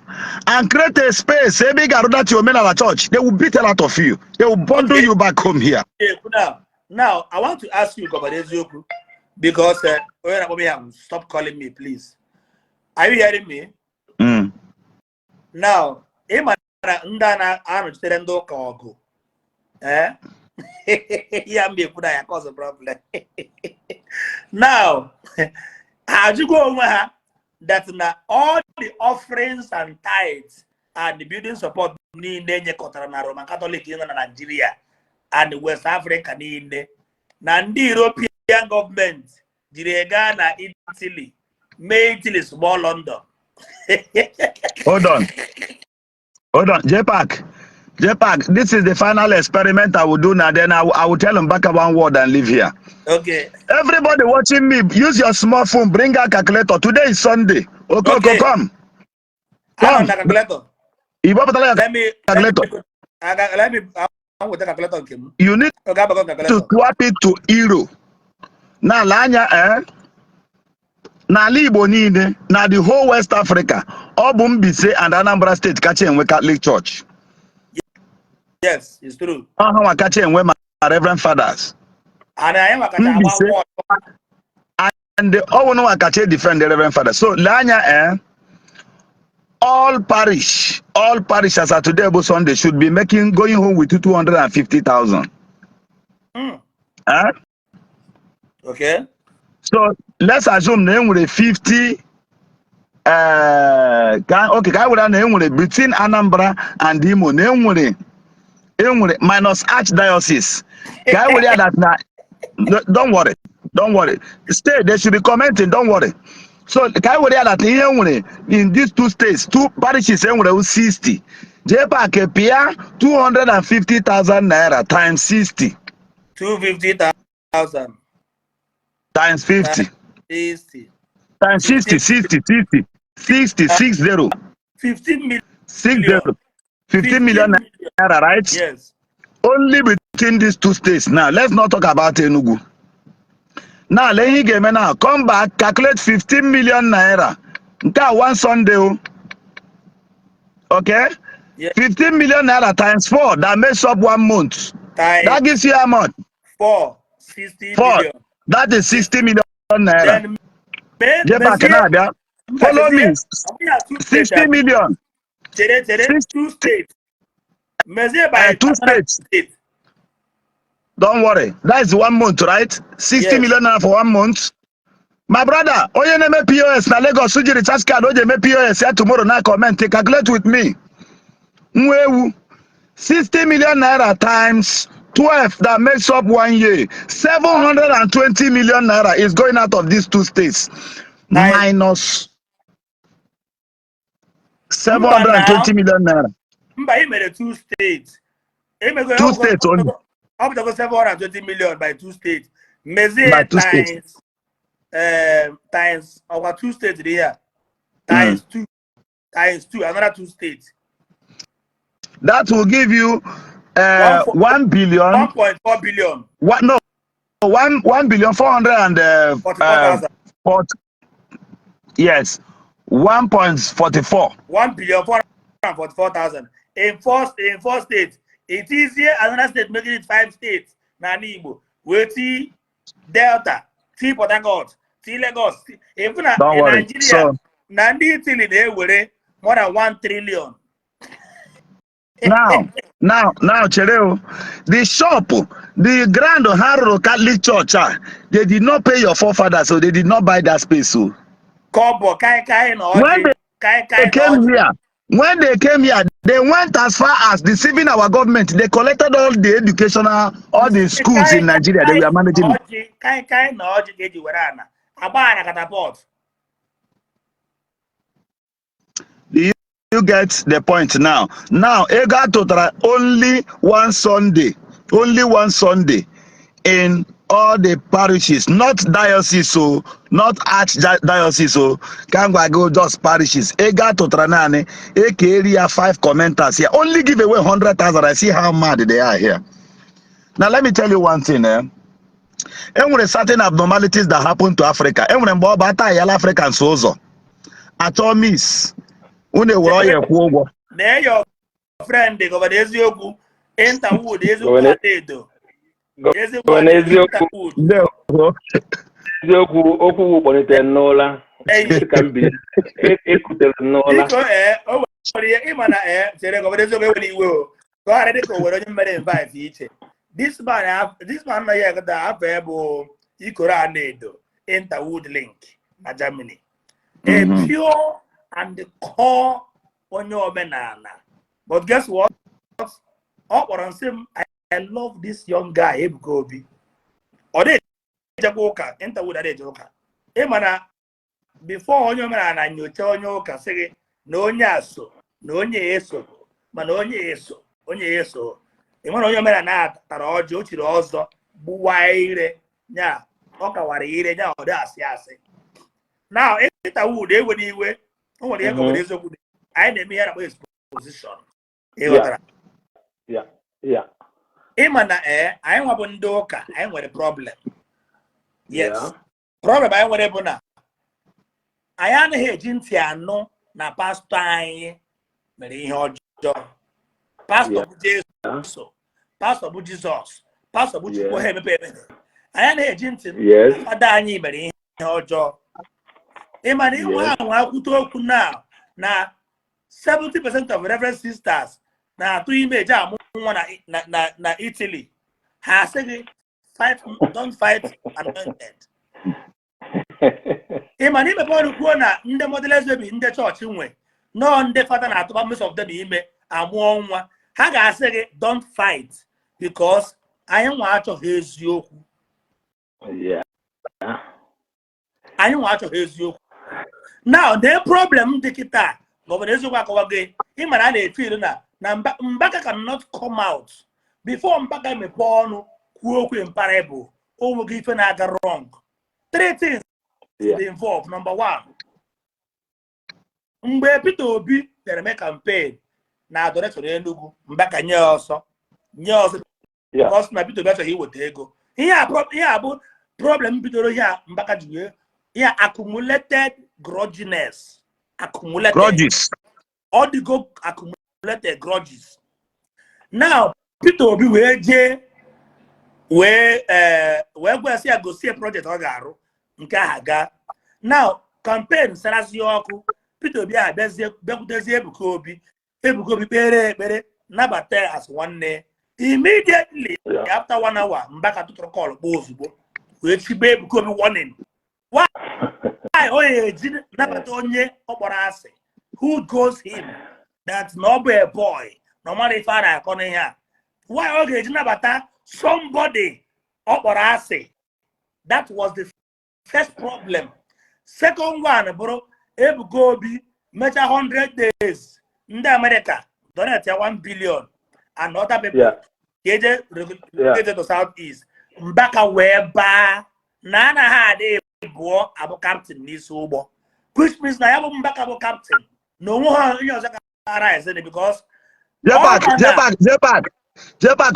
and create a space, a big around your Omenala church. They will beat a lot of you. They will bundle you back home here. Now, I want to ask you, because stop calling me, please. Are you hearing me? Now, cause a problem. Now, how do you go over that now all the offerings and tithes and the building support in Roman Catholic in Nigeria and West Africa now the European government, Ghana, Italy, made Italy small London. Hold on, Jpac, this is the final experiment I will do now. Then I will tell him back one word and leave here. Okay. Everybody watching me, use your smartphone, bring a calculator. Today is Sunday. Okay. Come. I'm on calculator. Let me. You need to swap it to euro. Now lanya n'ala Igbo niile na the whole West Africa, ọ bụ Mbaise and Anambra State kacha enwe Catholic Church. Yes, it's true. Ha nwa kacha enwe ma Reverend Fathers. And I am a and all no kacha defend the Reverend Fathers. So lanya all parish as at today Sunday should be going home with 250,000. Okay. So let's assume they were 50 between Anambra and Imo minus archdiocese. Don't worry. Stay, they should be commenting, don't worry. So that in these two states, two parishes 60. Jpac Pia 250,000 naira times 60. 250,000 times 50. 60. Times 60. 60. 15 million. 15 million naira, right? Yes. Only between these two states. Now, let's not talk about Enugu. Now, let me get now. Come back, calculate 15 million naira. That one Sunday. Okay? Yeah. 15 million naira times 4. That makes up 1 month. That gives you how much? 60 million. That is 60 million naira. Follow me. 60 million. Two states. Two states. Don't worry. That is 1 month, right? 60 million naira for 1 month. My brother, oye neme POS na Lagos suji recharge card oye me POS here tomorrow na comment. Calculate with me. 60 million naira times 12, that makes up 1 year. 720 million naira is going out of these two states. Minus 720 million naira. He made 2 states. Two states only. Up to 720 million by 2 states. By 2 states. Times our 2 states here. Times 2. Times 2, another 2 states. That will give you 1 billion. 1.4 billion. What? No, 1 billion 444,000. Yes, 1.44. 1 billion 444,000. In four states, it is here another state making it 5 states. Ndi Igbo, Weti, Delta, T Port Harcourt, T Lagos. Even in Nigeria, so, Nandi Italy they were more than 1 trillion. Now, Chereo, the shop, the Grand Harrow Catholic Church, they did not pay your forefathers, so they did not buy that space. So when they came here, they went as far as deceiving our government. They collected all the educational, all the schools in Nigeria. They were managing. You get the point now. Now, Ega Totra only one Sunday in all the parishes, not diocese, so not archdiocese, so can't go just parishes. Ega Totra Nane, AK area 5 commenters here. Only give away 100,000. I see how mad they are here. Now, let me tell you one thing. And with certain abnormalities that happen to Africa, and when Africans also, atomies. Your friend over the Isiagu Interwood this man Interwood link na Germany. A pure and the core on your Omenala. But guess what? I love this young guy, Ebuka Obi. Or they Jagoka, enter with a joker. Emana before on your man and you tell your say no nyaso, no nyeso, man onye eso. Emana on your man and Tarajo to also buwaire, nya, okawari, nya, or that's yase. Now, if it would, they would anyway. I didn't hear about his position. Yeah. I am a bundoka. I am with a problem. Yes. Problem I nwere bụ na anyị anaghị eji ntị anụ na pastọ anyị mere ihe ọjọọ. Pastọ bụ Jesu, pastọ bụ Jizọs, pastọ bụ Chukwu ha emepe emepe. Anyị anaghị eji ntị na fada anyị mere ihe ọjọọ. Ịma na iwe ahụ akwụta okwu na 70% of Reverend sisters na-atụ ime eji amụ nwa na Italy. Ha asịghị don't fight anointed. Ịma na imepe ọrụ kwuo na ndị modeles baby ndị chọọchị nwe nọọ ndị fada na-atụba most of them ime amụọ nwa. Ha ga-asị gị don't fight because anyị nwa achọghị eziokwu. Anyị nwa achọghị eziokwu. Now the problem dị kịta gọvanọ eziokwu akọwa gị ịma na a na-efil na Mbaka cannot come out before Mbaka emepe ọnụ kwuo okwu in parable. O nweghị ife na-aga wrong. 3 things dey involved. Number 1, mgbe Peter Obi bịara campaign na adoration Enugu, Mbaka nye ọsọ because na Peter Obi achọghị iweta ego. Ihe a bụ problem bidoro ihe Mbaka ji wee ihe accumulated grudginess. Grudges. All the go accumulated grudges. Now Peter Obi wee jee wee gwa si agosi project ọ ga-arụ nke aha ga. Now campaign sarazi ọkụ. Peter Obi bịakwutezie Ebuka Obi. Ebuka Obi kpere ekpere nabata as nwanne. Immediately after 1 hour Mbaka tụtụrụ call kpọọ ozugbo wee chibe Ebuka Obi warning. Why onye eji nabata onye ọ kpọrọ asị? Who goes him that no be a boy no matter if I akọ n'ihe a? Why oge eji nabata somebody ọ kpọrọ asị? That was the first problem. Second one bụrụ Ebuka Obi mecha 100 days ndị America donate 1 billion and other people related to southeast. Mbaka wee baa na anaghị adị abụọ abụ captain n'isi ụgbọ, which means na ya bụ Mbaka bụ captain na onwe ha onye ọzọ kara eze because Jpac,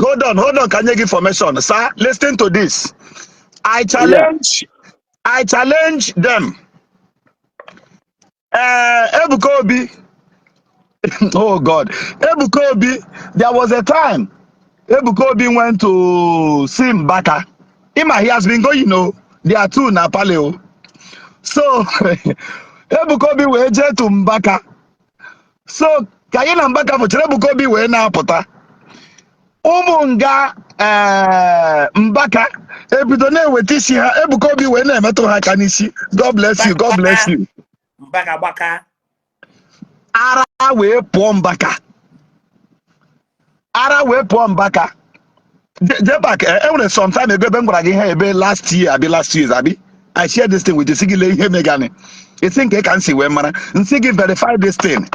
hold on, can you give information? Sir, listen to this. I challenge them. Ebuka Obi. Oh God. Ebuka Obi, there was a time Ebuka Obi went to see Mbaka. He has been going, there are 2 na paleo. So Ebuka Obi wee jee to Mbaka. So ka anyị na Mbaka fụchara Ebuka Obi wee na-apụta. Ụmụ nga Mbaka ebido na-eweta isi ha. Ebuka Obi wee na-emetụ ha aka n'isi. God bless you, God bless you. Mbaka gbaka. Ara wee pụọ Mbaka. Jpac, enwere sometime ago ebe m gwara gị ihe ebe last years abi. I share this thing with you. Sigile ihe megani. You think I can see where mara? Nsigi verify this thing.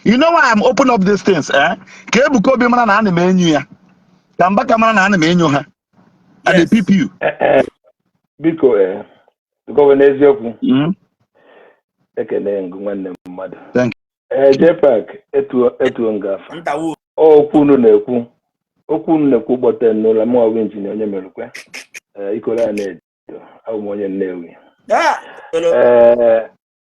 You know why I'm open up these things? Ka Ebuka Obi mara na ana m enyu ya. Ka Mbaka mara na ana m enyu ha. I dey peep you. Biko because n'eziokwu. Ekele ngụ nwanne mmadụ. Thank you. Jpac etu ngafa. Ntawu. Okwu unu na-ekwu. Okwu unu na-ekwu gbọte n'ụlọ m ọwụ injinia onye merukwe. Ikora na abụ m onye Nnewi.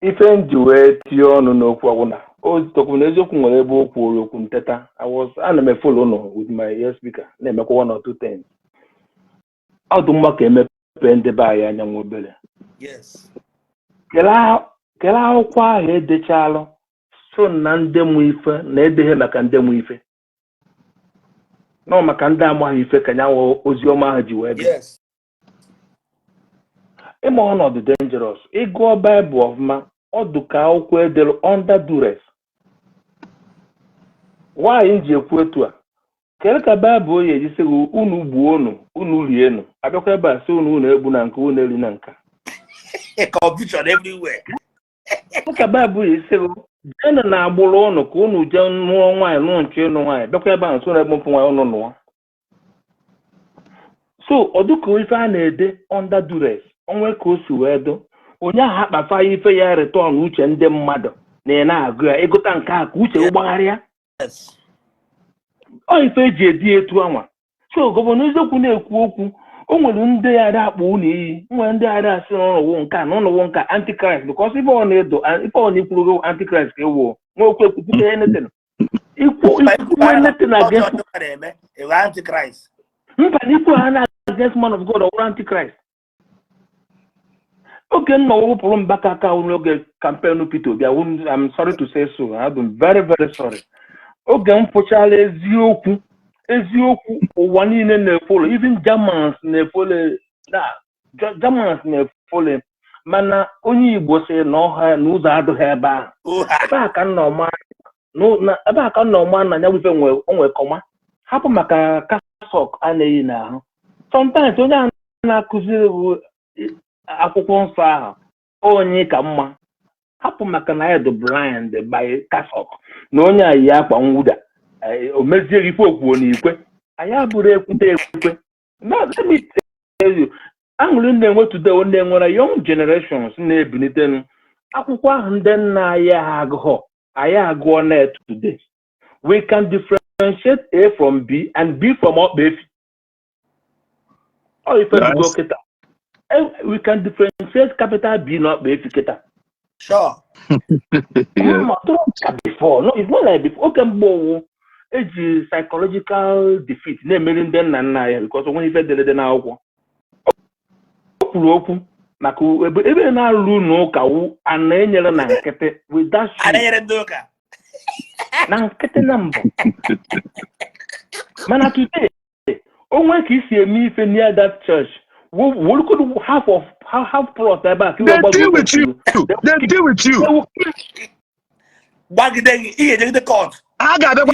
Ife nji wee tie ọnụ n'okwu ọgwụna o tokwu n'eziokwu nwere ebe okwu nteta. Ana m efolo ụnụ with my ear speaker na-emekwa 1 or 2 things. Ọ dị mma ka emepe ndị be anyị anya nwa obere. Yes. Kele akwụkwọ ahụ edechalụ so na ndị mụ ife na edeghe maka ndị mụ ife. Nọ maka ndị amaghị ife ka nyanwụ ozi ọma ahụ ji wee dị. Yes. Ịma ọnọdụ dangerous. Ịgụọ Bible ọfụma ọ dị ka akwụkwọ edelu under duress. Nwaanyị ji ekwu etu a. Kele ka Bible oyi ejisi gị unu gbuo unu rienu. Abịakwa ebe a sị unu egbu na nke unu eri na nka. Confusion everywhere. Ka Bible oyi ejisi gị jena na agbụrụ unu ka unu jee nụọ nwaanyị nụọ nche ịnụ nwaanyị. Bịakwa ebe a nso na egbu mpụ nwaanyị unu nụọ. So ọ dịka ife a na-ede under duress. Onwe ka o si wee do onye ahụ akpafa ife ya return uche ndị mmadụ na na-agụ ya ịgụta nke a ka uche ụgbagharịa. Ọ ife eji edi etu anwa. So gọvanọ eziokwu na-ekwu okwu o nwere ndị ada akpụ unu iyi, nwere ndị ada asị n'ọnọwụ nka na ọnọwụ nka antichrist, because ife ọ na-edo ife ọ na-ekwuru antichrist ka ewu nwa okwu ekwupụta anything ikwu anything against antichrist. mba na ikwu ha na against man of God or antichrist. Oge nna wụpụrụ Mbaka aka n'oge campaign Peter Obi, I'm sorry to say so, I've been very very sorry. Oge m pụchala eziokwu ụwa niile na-efolo, even Germans na-efolo, Germans na-efolo, mana onye Igbo sị na ọha na ụzọ adịghị ebe ahụ. Ebe a ka nna ọma na anya wife onwe kọma hapụ maka kasọk a na-eyi n'ahụ. Sometimes onye a na-akụziri akwụkwọ nsọ ahụ onye ka mma hapụ maka na ya dị blind by kasọk na onye a yi akwa mwụda o mezie ife okwuo n'ikwe anyị abụrụ ekwute ekwe. Aṅụrị na-enwe today ndị nwere young generations na-ebilite akwụkwọ ahụ ndị nna anyị agụọ na today. We can differentiate A from B and B from Okpefi. Or if you kita, we can differentiate capital B not Okpefi kita. Sure. Before, no, it's not like before. Okay, it's psychological defeat. Na-emeri ndị nna nna ya because when ife dere na akwụkwọ okwu maka ebe na-alụ n'ụka wu ana enyere na nkịtị with that shit. Na nkịtị na mbụ mana today onwe ka isi eme ife near that church we could half plot ebe a they deal with you. I got a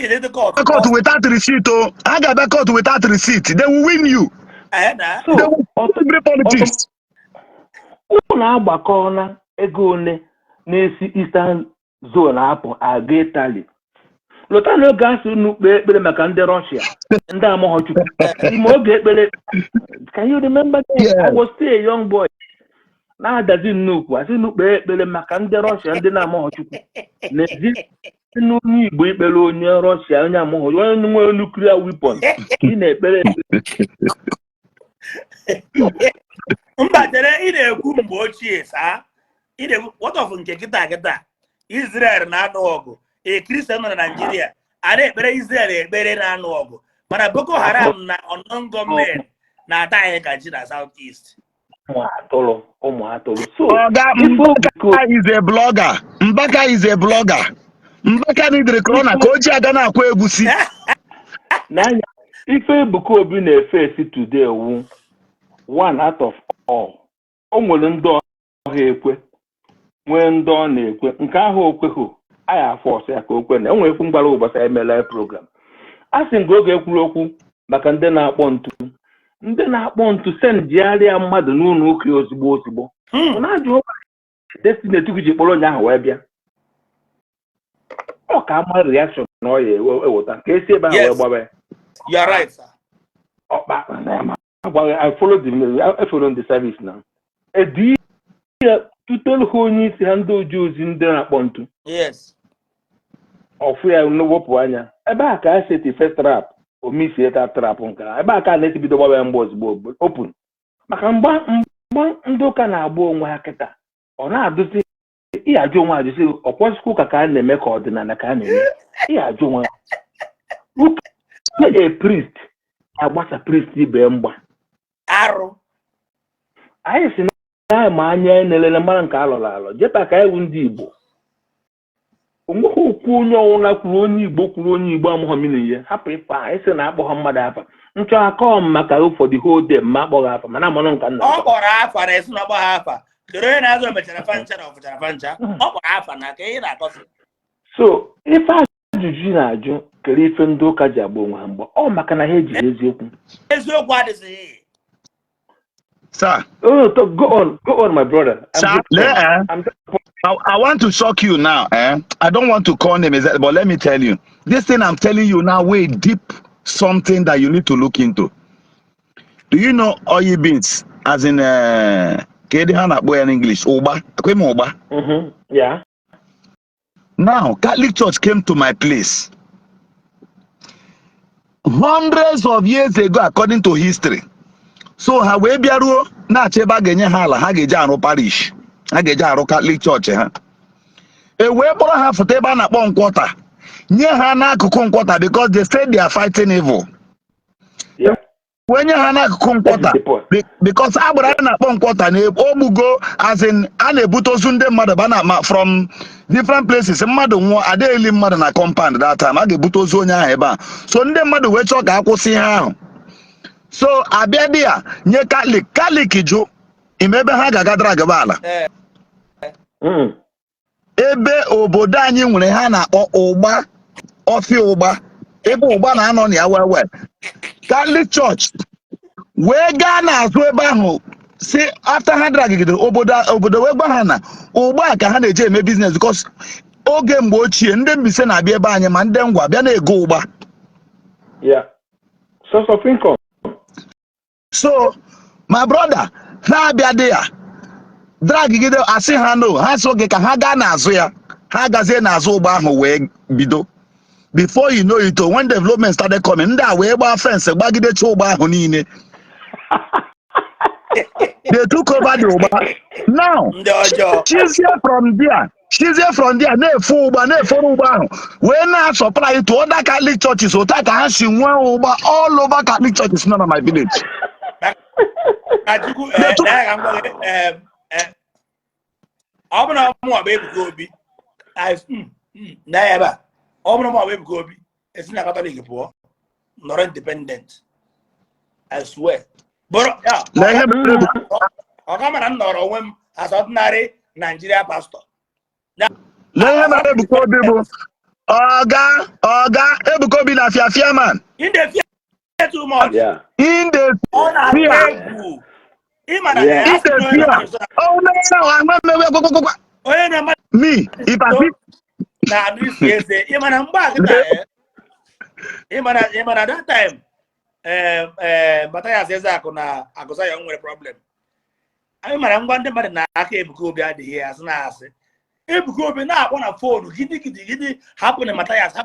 court without receipt. I got a court without receipt. They will win you. So, they will bring politics. Una agbakọ na ego one na-esi Eastern Zone apụ aga Italy. Lọta n'oge asị unu kpee ekpere maka ndị Russia, ndị Amohochukwu. Ime oge ekpere, can you remember that? Yeah. I was still a young boy. Na-adazi nnukwu, asị unu kpee ekpere maka ndị Russia, ndị na-Amohochukwu. N'ezi n'onye Igbo ikpere onye Russia, onye Amohochukwu, onye nwe nuclear weapon. Ị na-ekpere mba tere ị na-ekwu mgbe ochie saa ị na-ekwu what of nke kịta Israel na-anụ ọgụ Christian nọ na Nigeria a na-ekpere Israel ekpere na-anụ ọgụ mana Boko Haram na unknown government na-ata anyị ka ji na southeast. ụmụ atụrụ. So Mbaka is a blogger. Mbaka is a blogger. Mbaka nidiri corona ka o ji aga na-akwa egusi. N'anya ife Ebuka Obi na-efe today wu one out of all. O nwere ndị ọha ekwe nwee ndị ọ na-ekwe nke ahụ okweghị anyị afọ ọsọ ya ka okwe na enwere ekwu mgbara ụbọchị emela program a sị nke oge ekwuru okwu maka ndị na-akpọ ntu sendịarịa mmadụ n'ụlọ ụka ozigbo na-ajụ destiny etugu ji kpọrọ onye ahụ wee bịa ọ ka ama reaction na ọ ya eweta ka esi ebe ahụ wee gbabe. You are right, sir. I followed the service now. Tutolu onye isi ha ndị oji ozi ndị na-akpọ ntu. Yes. Ọfụ ya n'wepụ anya. Ebe a ka a seti first trap, omisi eta trap nke a. Ebe a ka na-esibido gbabe mgbe ozugbo open. Maka mgba ndị ụka na-agba onwe ha kịta. Ọ na-adụzi ihe ajụ onwe ajụzi ọkwọsikwu ka a na-eme ka ọdịnala ka a na-eme. Ihe ajụ onwe ụka a priest agbasa priest ibe mgba. Arụ. Anyị si na ma anya na-elele mara nke alọrọ Jpac iwu ndị Igbo onweghị okwu onye ọwụla kwuru onye Igbo amụghọ mmiri ihe hapụ ife a esi na akpọghọ mmadụ afa nchọ akọ maka ụfọdụ whole day ma akpọghị afa mana amanụ nka nna ọ kpọrọ afa na esi na ọgbọghọ afa dere onye na-azụ mechara fancha na ọfụchara fancha ọ kpọrọ afa na ka ị na-akọsị. So ife ajụjụ na-ajụ kere ife ndị ụka ji agba onwe ha mgba ọ maka na ha ejighị eziokwu adịghị. Sir. Oh, go on, my brother. Sir, I want to shock you now. I don't want to call names, but let me tell you. This thing I'm telling you now, way deep, something that you need to look into. Do you know oil beans, as in, in English, Oba? Yeah. Now, Catholic Church came to my place. Hundreds of years ago, according to history. So ha wee bịaruo na-achọ ebe a ga-enye ha ala ha ga-eji arụ parish, ha ga-eji arụ Catholic church ha. E wee kpọrọ ha foto ebe a na-akpọ Nkwọta, nye ha n'akụkụ Nkwọta because they said they are fighting evil. Yeah. When you have Nkwọta, because agbara na-akpọ Nkwọta na ogbugo, as in a na-ebute ozu ndị mmadụ bana from different places. Mmadụ nwụọ adịghị mmadụ na compound that time, a ga-ebute ozu onye ahụ ebe a. So ndị mmadụ wee chọọ ka akwụsị ha ahụ. So abịa dị ya nye Catholic jụ ime ebe ha ga-aga drag ala. Ebe obodo anyị nwere ha na-akpọ ụgba, ọfịa ụgba, ebe ụgba na-anọ na ya wewe. Catholic Church wee gaa n'azụ ebe ahụ si after ha dragigidere obodo wee gwa ha na ụgba ka ha na-eje eme business because oge mgbe ochie ndị Mbaise na-abịa ebe anyị ma ndị Ngwa bịa na-ego ụgba. Yeah. Source of income. So my brother na-abịa dị ya dragigide asị ha no, ha so oge ka ha gaa n'azụ ya, ha gazie n'azụ ụgba ahụ wee bido. Before you know it, when development started coming, that way by fence, bagide choba honine. They took over the Oba. Now, she's here from there. She's here from there. Ne fuba, ne foruba. When I supply it to other Catholic churches, so that I see one Oba all over Catholic churches, none of my village. Ebuka Obi is not Catholic poor, nor independent. I swear. But yeah, I'm not a woman as ordinary Nigeria pastor. Let him have Ebuka Obi. Oga, Ebuka Obi na fia man. In the fear too much. Yeah. In the fear. Oh no, me, if I see. Now this is Mbaka. That time, Mataya says na Accusations with a problem. I'm going to na Ebuka Obi at here as na say. Ebuka Obi na on a phone. Gidi happen in Matayas.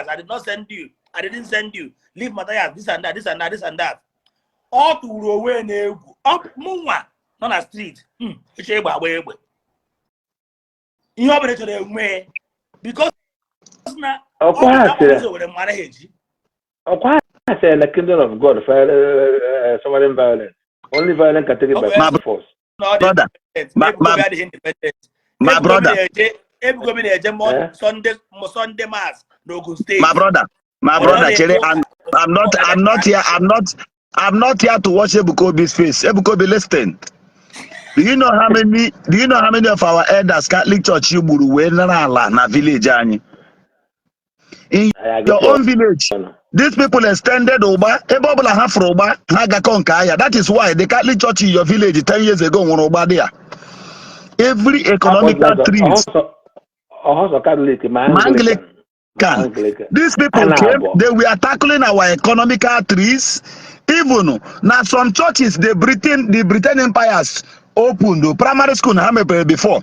I did not send you. I didn't send you. Leave Matayas. This and that. This and that. This and that. All to away ne up Munwa on a street. It's a way. You have to the way. Because now, the kingdom of God, sovereign violence. Only violence can take it by force. My brother. Sunday mass. My brother, I'm not here to watch Ebuka Obi's face. Ebuka Obi, listen. Do you know how many of our elders Catholic Church you buru na village anyị? In your own village, these people extended Oba, Bobble half Oba, Hagakonkaya. That is why the Catholic Church in your village 10 years ago won Oba there. Every economical trees. Anglican. These people came, they were tackling our economical trees. Even now some churches, the Britain empires opened the primary school before.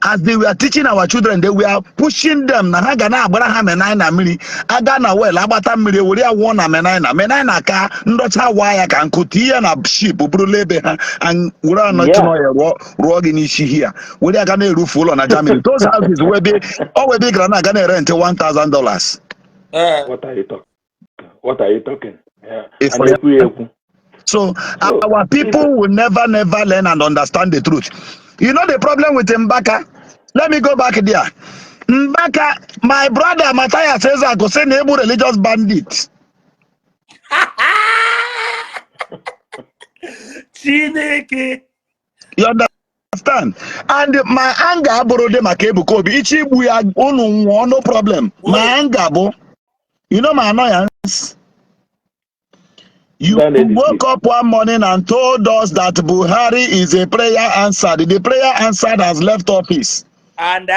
As they were teaching our children, they were pushing them. Na Hagana Abraham and Nina Miri, Agana well, Abata Miri, Woria Wana Menina ka, Ndocha Waya can Kuti and a sheep, Brulebe, and Ura Nochino, Rog in Ishi here. We are gonna roof full on a jamming. Those houses will be always big and I'm gonna rent $1,000. What are you talking? What are you talking? So our people will never learn and understand the truth. You know the problem with Mbaka? Let me go back there. Mbaka, my brother Mataya says I go say neighbor religious bandit. You understand? And my anger borrowed them a Ebuka Obi. Ichi we are no problem. My anger, bo. You know my annoyance. You woke up one morning and told us that Buhari is a prayer answered. The prayer answered has left office. And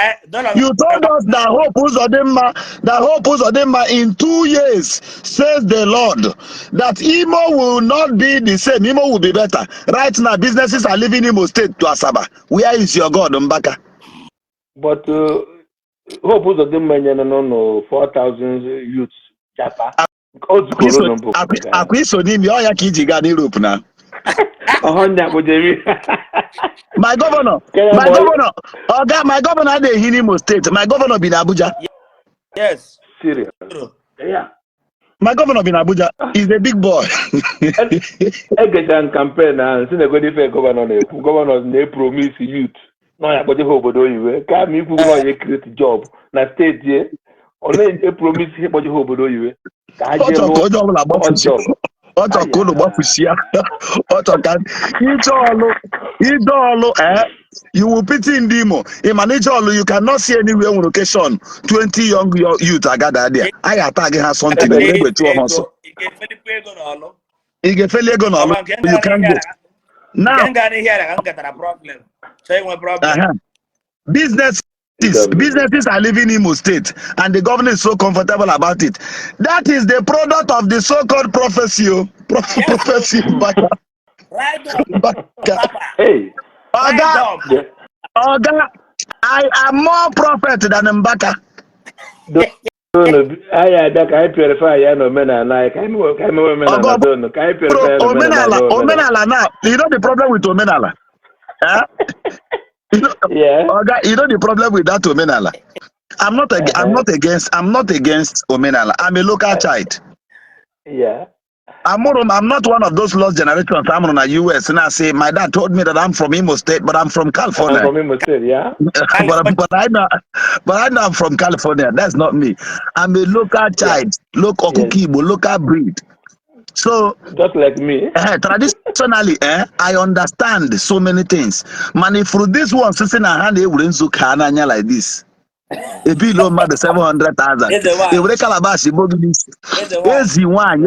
you told us that Hope Uzodinma in 2 years, says the Lord, that Imo will not be the same. Imo will be better. Right now, businesses are leaving Imo State to Asaba. Where is your God, Mbaka? But Hope Uzodinma, no, 4,000 youths, Jpac. Akwiso ni mi oya ki jiga ni Europe na. My governor, my governor dey in Imo State. My governor be in Abuja. Yes. Serious. Yeah. My governor be in Abuja. He's a big boy. Egejan campaign and see the good effect governors they promise youth. No, ya but obodo iwe. Ka mi ku no ye create job na state ye. Only they promise he but obodo iwe. Ka je lo job. Oto ko lo gbafusia. Oto kan idolo you will pity Ndi Igbo. In Manijolo, you cannot see anywhere on location 20 young youth are gathered there. I attack has something. You get ego no. You can't go. Now, businesses are living in Imo State, and the government is so comfortable about it. That is the product of the so-called prophecy. Prophecy. Hey. Oga, I am more prophet than Mbaka. I purify Omenala. Omenala now. You know the problem with Omenala? Yeah. Oga, you know the problem with that Omenala? I'm not against Omenala. I'm a local child. Yeah. I'm not one of those lost generations. I'm from the US, and I say my dad told me that I'm from Imo State, but I'm from California. I'm from Imo State, yeah. but I know I'm from California. That's not me. I'm a local child, local Igbo, local breed. So just like me. Traditionally, I understand so many things. Man, if through this one, sitting a hand, they wouldn't like this. A below mother 700,000. They would calabash bogies. Easy one.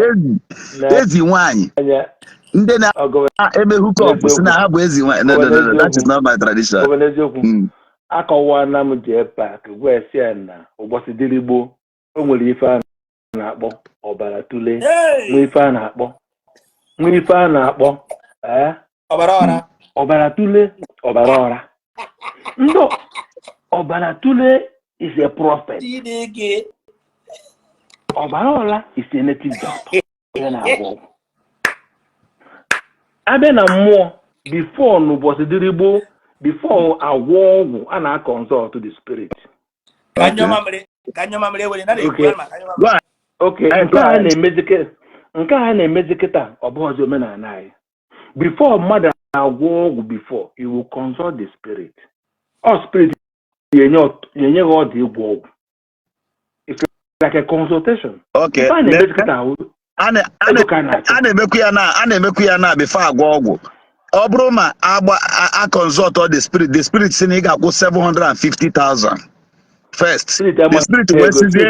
Then I hook up. No, that is not my tradition. Akọwana m Jpac wee sie na ụbọchị dịrị gboo o nwere ife a na-akpọ ọbara tule nwee ife a na-akpọ ọbara tule ọbara ọra ndị ọbara tule is a prophet. Ọbara ọra is a native doctor. Abịa na mmụọ before n'ụbọchị dịrị gboo before agwọ ọgwụ a na-consult the spirit. Okay. Nke a na-emezi kịta ọ bụghịzi omenala anyị. Before mmadụ agwọ ọgwụ before you will consult the spirit. All spirit yenye gị ọdị ịgwọ ọgwụ. It's like a consultation. Okay. A na-emekwu ya na before agwọ ọgwụ. Ọ bụrụ ma a consult the spirit si na ị ga-akwụ 750,000 first. The spirit wesizie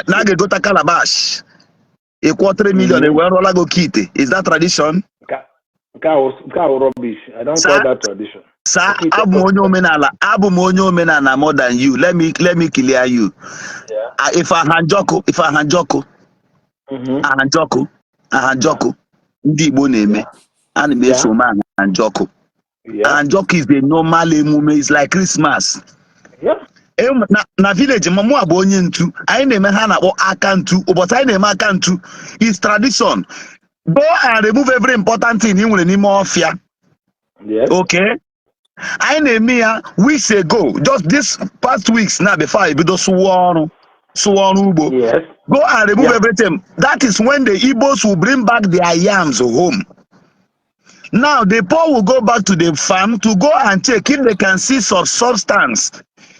na ga-egota calabash ịkwụ 3 million wee rụọla gị okite. Is that tradition? Rubbish. I don't call that tradition. Sir, abụ m onye omenala more than you. Let me clear you. Yeah. If ahanjọkụ ndị Igbo na-eme ana m eso m ahanjọkụ. Ahanjọkụ is a normal emume. It's like Christmas. Yeah. Na village mụ abụ onye ntu anyị na-eme ha na-akpọ aka ntu. Ụbọchị anyị na-eme aka ntu is tradition. Go and remove every important thing ị nwere n'ime ọfịa. Yes. Okay. I na-eme ya weeks ago, just this past weeks now before I bido sụwa ọrụ ugbo. Yes. Go and remove everything. That is when the Igbos will bring back their yams home. Now the poor will go back to the farm to go and check if they can see some substance.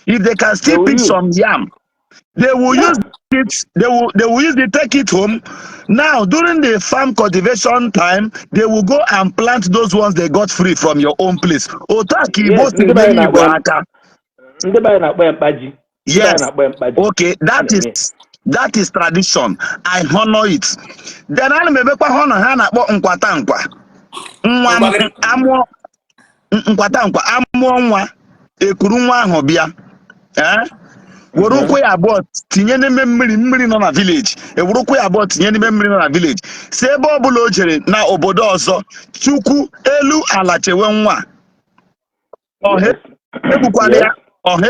If they can still pick some yam, they will use it. They will use it, take it home. Now during the farm cultivation time, they will go and plant those ones they got free from your own place. Yes. Okay, that is tradition. I honor it. Then I remember honor hana nkwata nkwa. Amụọ nwa ekuru nwa ahụ bịa. Were ụkwụ ya abụọ tinye n'ime mmiri nọ na village. Ewere ụkwụ ya abụọ tinye n'ime mmiri nọ na village. Si ebe ọ bụla o jere na obodo ọzọ, Chukwu elu ala chewe nwa. Ọha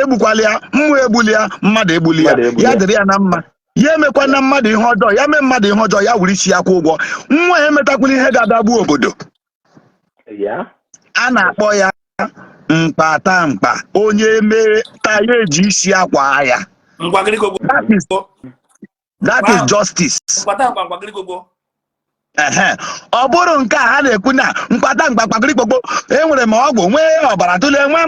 egbukwala ya, mmụọ egbuli ya, mmadụ egbuli ya. Ya dịrị ya na mma. Ya emekwa na mmadụ ihe ọjọọ, ya mee mmadụ ihe ọjọọ, ya were isi ya kwụ ụgwọ. Nwa ya emetakwala ihe ga-abịa gbuo obodo. Yeah. Ana akpọ ya mkpa onye mere taye ji isi akwa ya. That is justice. Ọ bụrụ nke a ha na-ekwu na mkpata enwere m ọgwụ nwee ọbara tụle nwa.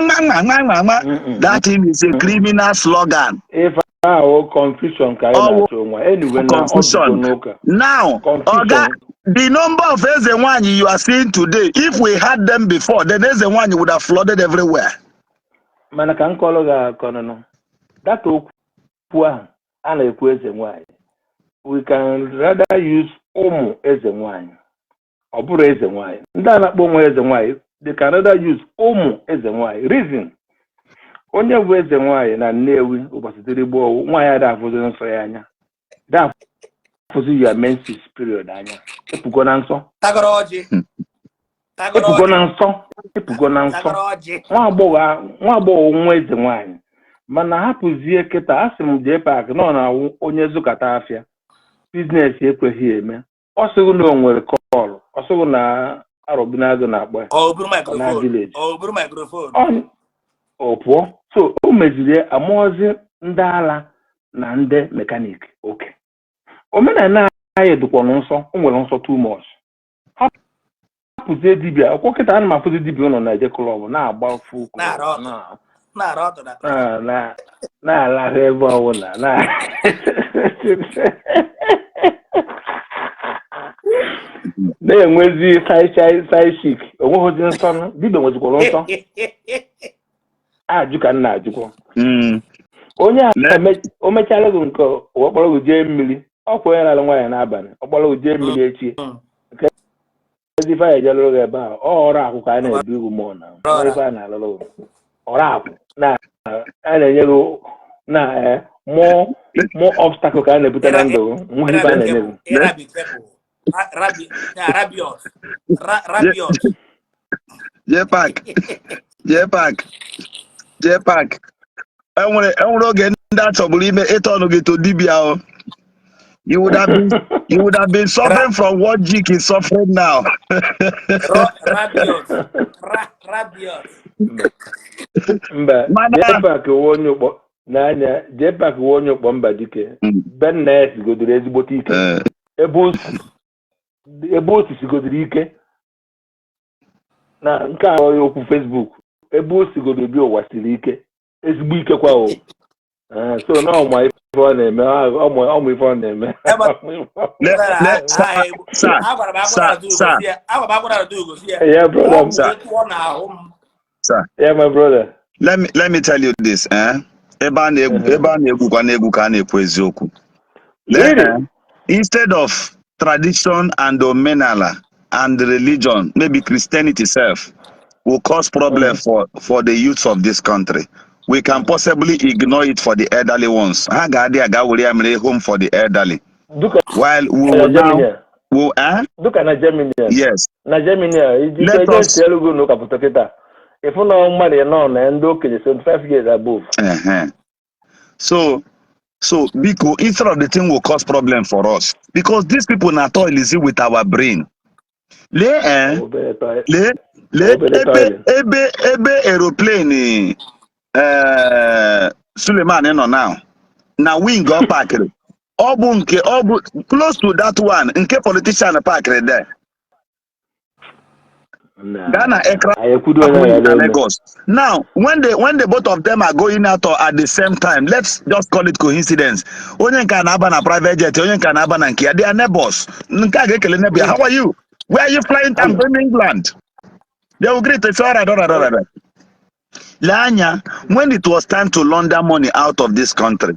That is a criminal slogan. If confusion anyway, confusion. Now, Oga, the number of Ezenwanyi you are seeing today, if we had them before, then Ezenwanyi would have flooded everywhere. Mana ka nkolo ga kono. That okwu ana ekwu Ezenwanyi. We can rather use ụmụ Ezenwanyi. Ọ bụrụ Ezenwanyi. Ndị a na-akpọ ụmụ Ezenwanyi, they can rather use ụmụ Ezenwanyi. Reason. Onye bụ Ezenwanyi na Nnewi ụbọchị dịrị gboo, nwaanyị ada afụzi nsọ ya anya. Da afụzi your menses period anya. Epugo na nsọ. Epugo na nsọ. Nwa agbọghọ nwa Ezenwanyi. Mana hapụzie kịta asị m Jpac nọ na onye zụkata afịa. Business ekweghị eme. Ọ sịrị na o nwere kọọlụ. Ọ sịrị na arọbinago na-akpọ ya. Ọ bụrụ microphone. Ọ pụọ. So o meziri amụọzi ndị ala na ndị mekanik. Okay. Omenala anyị dịkwa nsọ. O nwere nsọ too much. Hapụzie dibịa. Ọkwọ kịta ana m afụzi dibịa ụlọ na-eje klọb na-agba fuku. Na-alahụ ebe ọbụla. Na-enwezi side chick. Onweghịzi nsọ. Dibịa nwezikwara nsọ. Ajụ ka nna ajụkwa. Onye a o mechala gị nke ọkpọrọ gị jee mmiri. Ọ kwa onye na-alụ nwaanyị n'abalị. Ọ kpọrọ gị jee mmiri echi. Nke ezi fa ejelụrụ gị ebe ahụ. Ọ ọrụ akwụ ka a na-ebi ugwu mmụọ na. Ife a na-alụrụ gị. Ọrụ akwụ. A na-enye gị na more obstacle ka a na-ebute na ndụ. Nwa ife a na-enye gị. Jpac. Enwere oge ndị achọgburu ime ịtọnụ gị to dibia. You would have been suffering from what Jik is suffering now. Jpac onye ụkpọ n'anya. Jpac onye ụkpọ mba dike. Bennet godoro ezigbote ike. Ebe o sigodoro ike na nke a okwu Facebook. Ebe o sigodoro bi ụwa siri ike. Ezigbo ike kwa o. So na ọmụ ife ọ na-eme. Ọmụ ife ọ na-eme. Yeah, brother. Yeah, my brother. Let me tell you this. Ebe a na-egwukwa na-egwu ka a na-ekwu eziokwu. Instead of tradition and Omenala and religion, maybe Christianity itself, will cause problem for the youths of this country. We can possibly ignore it for the elderly ones. Home for the elderly. While we will now... Look at Germany. Yes. Germany, let us... If you know money, and 75 years above. So Biko, instead of the thing will cause problem for us, because these people not all easy with our brain. Ebe aeroplane Suleiman now wing go park close to that one nke politician park there. Ghana aircraft Lagos. Now, when the both of them are going out at the same time, let's just call it coincidence. Onye nka na aba na private jet, onye nka na aba na nke, they are neighbors. Nka gekele nebia. How are you? Where are you flying from? Going to England. They will greet us. All right. Lanya, when it was time to launder money out of this country,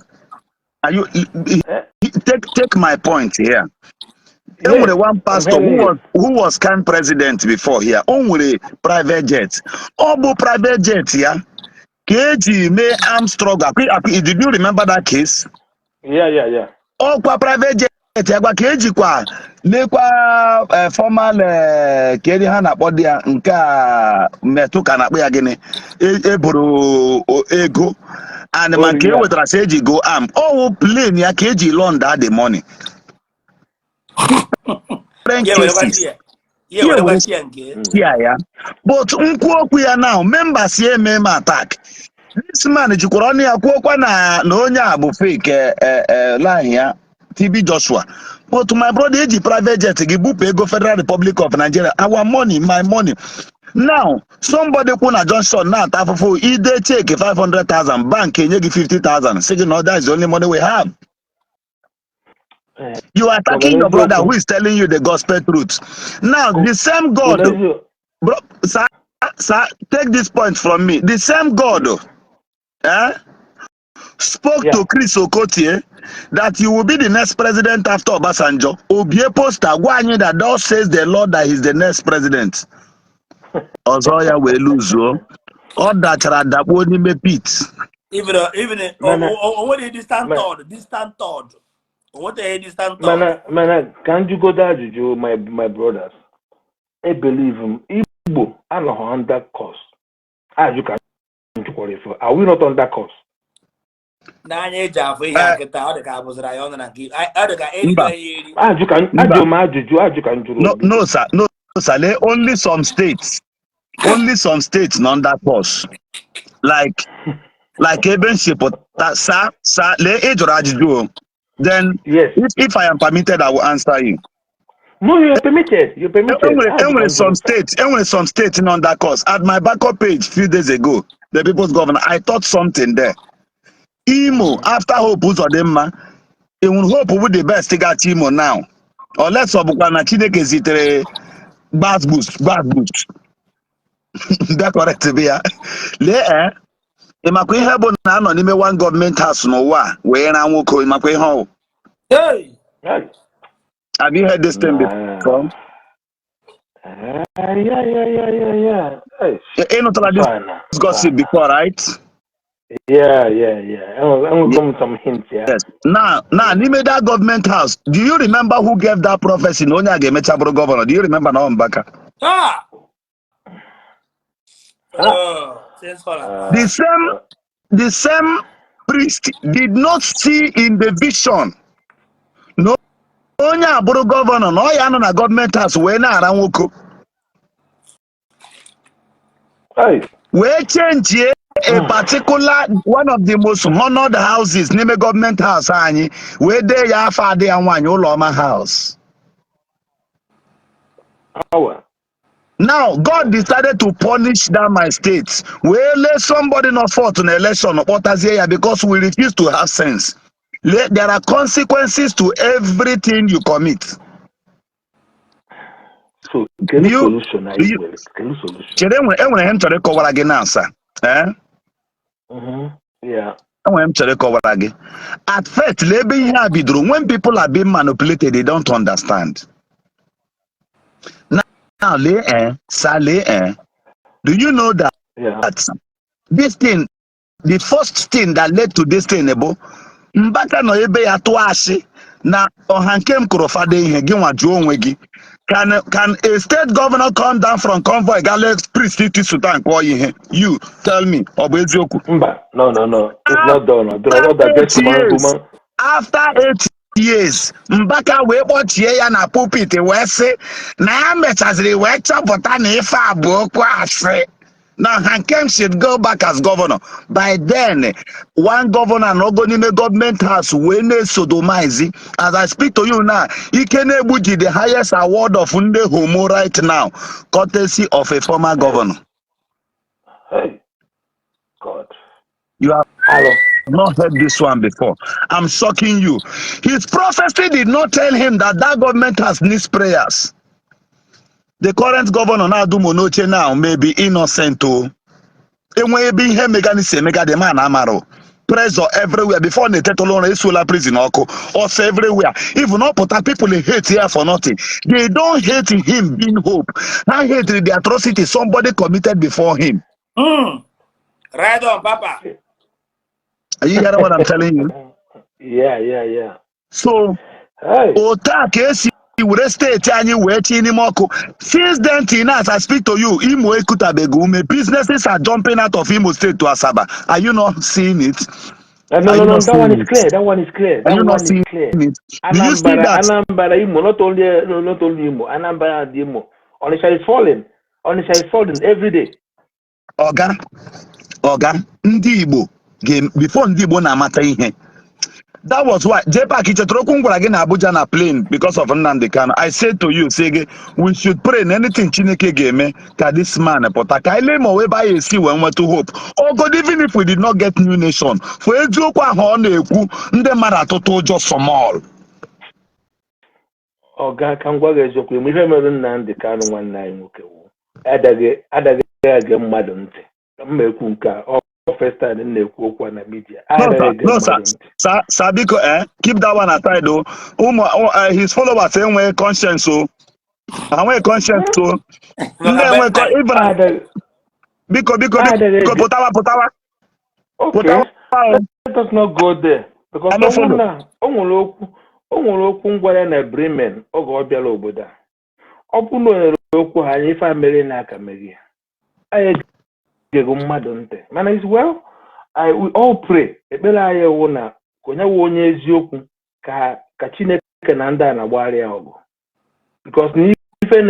take my point here. Only one pastor who was can president before here. Only private jet. Obo private jet here. KG may arm struggle. Did you remember that case? Yeah. Oh, private jet. KG kwa nekwa formal kedi hana bodia nka metuka na kpe agene eboro ego and man ke wetra say go arm. Oh, plane ya KG loan that the money. Yeah, whatever Chianke. Yeah. But nkwu ya now, members here meme attack. This man jikwara ya kwokwa na onye a bụ fake line ya TB Joshua. But my brother eji private jet gị bupu ego Federal Republic of Nigeria. Our money, my money. Now, somebody kwụ na Johnson na-ata afụfụ ide check 500,000 bank enye gị 50,000. Saying no, that is the only money we have. You are attacking your brother who is telling you the gospel truth. Now, the same God, bro, sir, take this point from me. The same God spoke to Chris Okotie that you will be the next president after Obasanjo. Obie poster, gwanye that thus says the Lord that he's the next president. Ozoya will lose. All that chara me pit. Even what is distant thought? What the hell is that? Man, can't you go there, Juju, my brothers? I believe him. Igbo, I know on that course. As you can qualify. Are we not on that course? No, sir. No, sir. Only some states on that course. Like Eben Shepota, sir, le age. Then, yes. If I am permitted, I will answer you. No, you're permitted. You're permitted. Only some states on that course. At my backup page a few days ago, the People's Governor, I thought something there. Imo, after Hope Uzodema, it will hope with the best to get Imo now. Or let's Obukana Chineke zitere bad boost. That correct to be. Imakwe hebo na no nime one government house no wa we na nwoko imakwe ho. Hey. Have you heard this thing before? Yeah. Hey. You know this gossip before, right? Yeah. I'm going some hints, yeah. Yes. Now, nime that government house. Do you remember who gave that prophecy? No nya ge mechabro governor. Do you remember now Mbaka? The same priest did not see in the vision. No, onye abụrụ governor, no ya nọ na government house wee na-ara nwoke. Wee change a particular one of the most honored houses n'ime government house anyị wee dee ya afọ adị ya nwaanyị ụlọma house. Now, God decided to punish that my state. Well, let somebody not fought in election because we refuse to have sense. There are consequences to everything you commit. So, can you solution? Yeah. At first, when people are being manipulated, they don't understand. Now, do you know that this thing, the first thing that led to this thing, Mbaka no ebe ya tuashi na ohankem kurofade ihe gi nwajuo onwe gi. Can a state governor come down from convoy Galex priest Sultan kwa ihe? You tell me, obu eziokwu. No. It's not done. After 8 years, Mbaka wee kpọchie ya na pulpit wee sị na ya mechaziri wee chọpụta na ife abụ okwu asị. Now Hankem should go back as governor. By then, one governor no go n'ime government house when they sodomize. As I speak to you now, Ikene Buji, the highest award of Nde Homo right now, courtesy of a former governor. Hey, God. You have not heard this one before. I'm shocking you. His prophecy did not tell him that government has needs prayers. The current governor now do monoche now may be innocent too. It may be here mega the man amaro. Pressure everywhere before the tetolon is solar prison or also everywhere. Even not put people hate here for nothing. They don't hate him being hope. They hate the atrocity somebody committed before him. Right on, Papa. Are you hearing what I'm telling you? Yeah. So, Otake since then till now, as I speak to you, Imo Ekutabegu, businesses are jumping out of Imo State to Asaba. Are you not seeing it? No, that one is clear. Are you not seeing it? Do you see that? Anambra Imo, not only Imo, Anambra and Imo. Onisha is falling. Onisha is falling every day. Oga, Ndi Igbo game before Ndi Igbo na-amata ihe. That was why Jpac Ichetoroku gwara gị na Abuja na plane because of Nnamdi Kanu. I said to you, say we should pray in anything Chineke ga-eme ka this man pụta ka ile ma we buy esi wee nweta hope. Oh God, even if we did not get new nation, for eziokwu ahụ ọ na-ekwu ndị mmadụ atụtụ ụjọ small. Oga ka ngwa gị eziokwu ime ihe mere Nnamdi Kanu nwanne anyị nwoke wụ adaghị age mmadụ ntị. Mma ekwu nke a first time na-ekwu okwu na media. No, sir, Sabiko, keep that one aside though. His followers enwe conscience so. Enwe conscience so. Biko, potawa. Okay, let us not go there. Because o nwere okwu ngwara na Bremen oge ọ bịara obodo a. Ọ bụ na nwere okwu ha anyị ife mere n'aka meghị. Anyị gego mmadụ ntị. Mana is well, we all pray. Ekpere anyị wụ na onye wụ onye eziokwu ka Chineke na ndị a na-agbara ya ọgụ. Because ife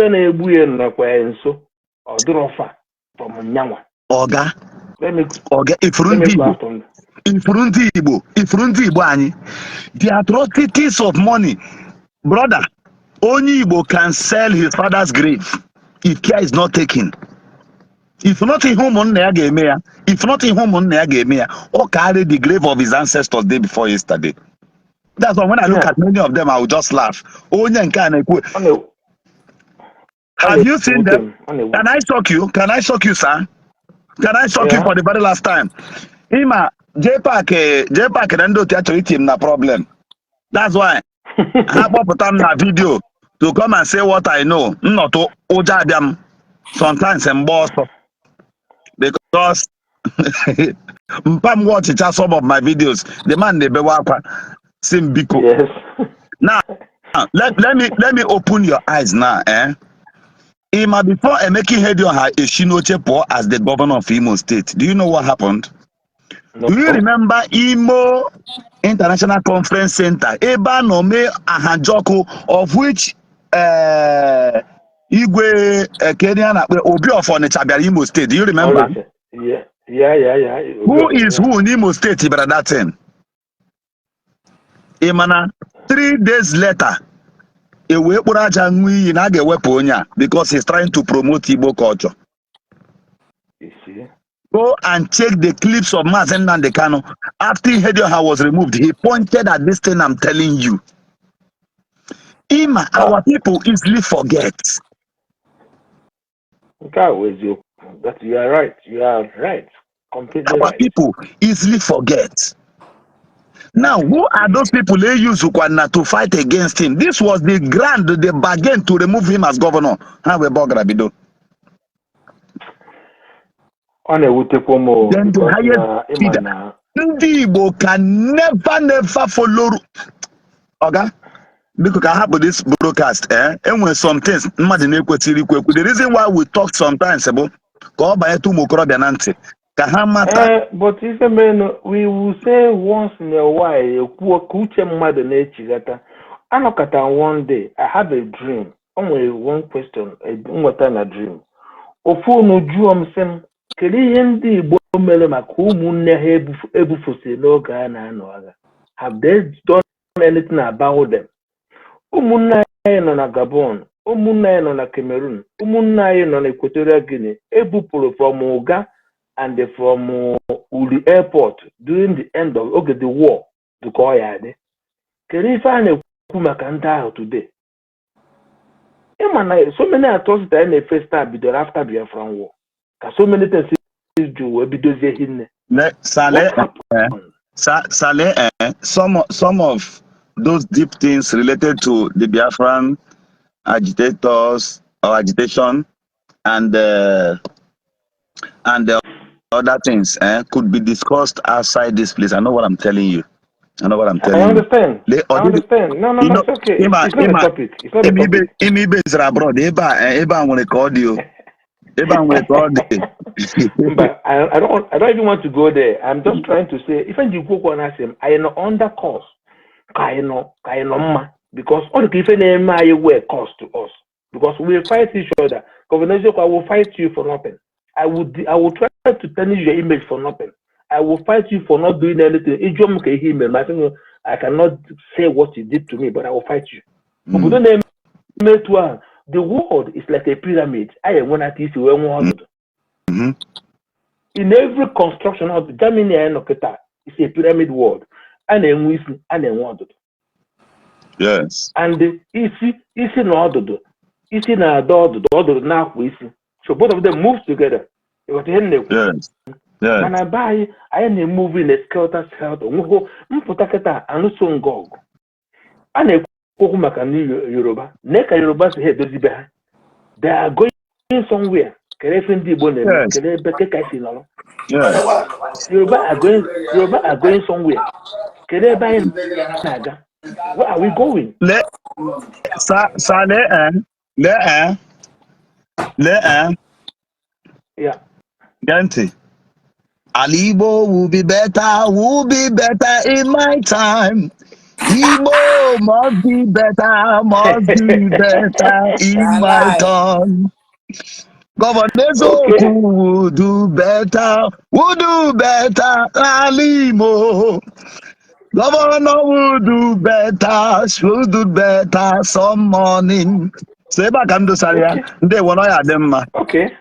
na-egbu ya nakwa ya nso ọ dịrọfa from nyanwa. Oga, ifuru ndị Igbo anyị, the atrocities of money, brother, only Igbo can sell his father's grave if care is not taken. If not in ụmụnna ya ga-eme ya, or carry the grave of his ancestors day before yesterday. That's why when I look at many of them, I will just laugh. Onye nke a na-ekwu. Have you seen them? Can I shock you, sir? Can I shock you for the very last time? Ima Jpac na ndị otu achọrọ iti m na problem. That's why ha kpọpụta m na video to come and say what I know. Nnọtụ ụjọ abịa m sometimes mgbe ọsọ because mpam watchicha some of my videos. The man na-ebewe akwa sim biko. Yes. Now let me open your eyes now, Ima, before Emeki Hedioha Ishinoche Po as the governor of Imo State, do you know what happened? No. Do you remember Imo International Conference Center? Eba Nome Ahanjoko, of which Igwe Kenyan Obi of Onitsha Imo State. Do you remember? Yeah. Who is who in Imo State, brother? That thing. Imana, 3 days later, because he's trying to promote Igbo culture. Ishi. Go and check the clips of Mazen Nnamdi Kanu. After Hedioha was removed, he pointed at this thing I'm telling you. Our people easily forget. That you are right. You are right. Completely Our people easily forget. Now, who are those people they use Ukwana to fight against him? This was the bargain to remove him as governor. How we Bograbido? Then the highest leader. Ndi Igbo can never follow. Okay? Because I have this broadcast, and when some things, the reason why we talk sometimes about but if a man, we will say once in a while, one day, I have a dream. Only one question, what a dream. Ofu no juam sem, Keli Igbo mele makumu nehe ebufuse no Ghana no other. Have they done anything about them? Umunna no na Gabon, umunna no na Cameroon, umunna no na Equatorial Guinea, ebupolo from Uga and from Uli Airport during the end of the war to Koyade. Keli fane kumakanta today. So many atrocities in the first time after the Biafran war. So many things do will be doing. Saleh, some of those deep things related to the Biafran agitators or agitation and the other things could be discussed outside this place. I know what I'm telling you. I understand. I understand. No, it's okay. It's not a topic. It's not a topic. Imi is abroad. Eba will record you. Eba will record you. But I don't even want to go there. I'm just trying to say, if you go on ask him, I know under cost. Because all the different name were cost to us. because we fight each other. Combination, I will fight you for nothing. I will try to tarnish your image for nothing. I will fight you for not doing anything. I cannot say what you did to me, but I will fight you. The world is like a pyramid. In every construction of Germany it's a pyramid world. Yes. And isi na ọdụdụ, isi na-ada ọdụdụ na-akwa isi. So both of them move together. Yes. Yes. Mana be anyị na-emove in a skelter. Mpụta kịta anụso ngọgụ. A na-ekwu maka ndị Yoruba. Ka Yoruba si ha edozibe ha. They are going somewhere. Kere efe ndị Igbo na-eme. Kere ebe keka isi nọrọ. Yoruba are going somewhere. Kere ebe anyị na-aga. Where are we going? Yeah. Gante. Ali Igbo will be better in my time. Igbo must be better in my time. Governor Zoku will do better, Ali Igbo. Governor will do better, should do better some morning. Say back and do Saria. They were not them. Okay.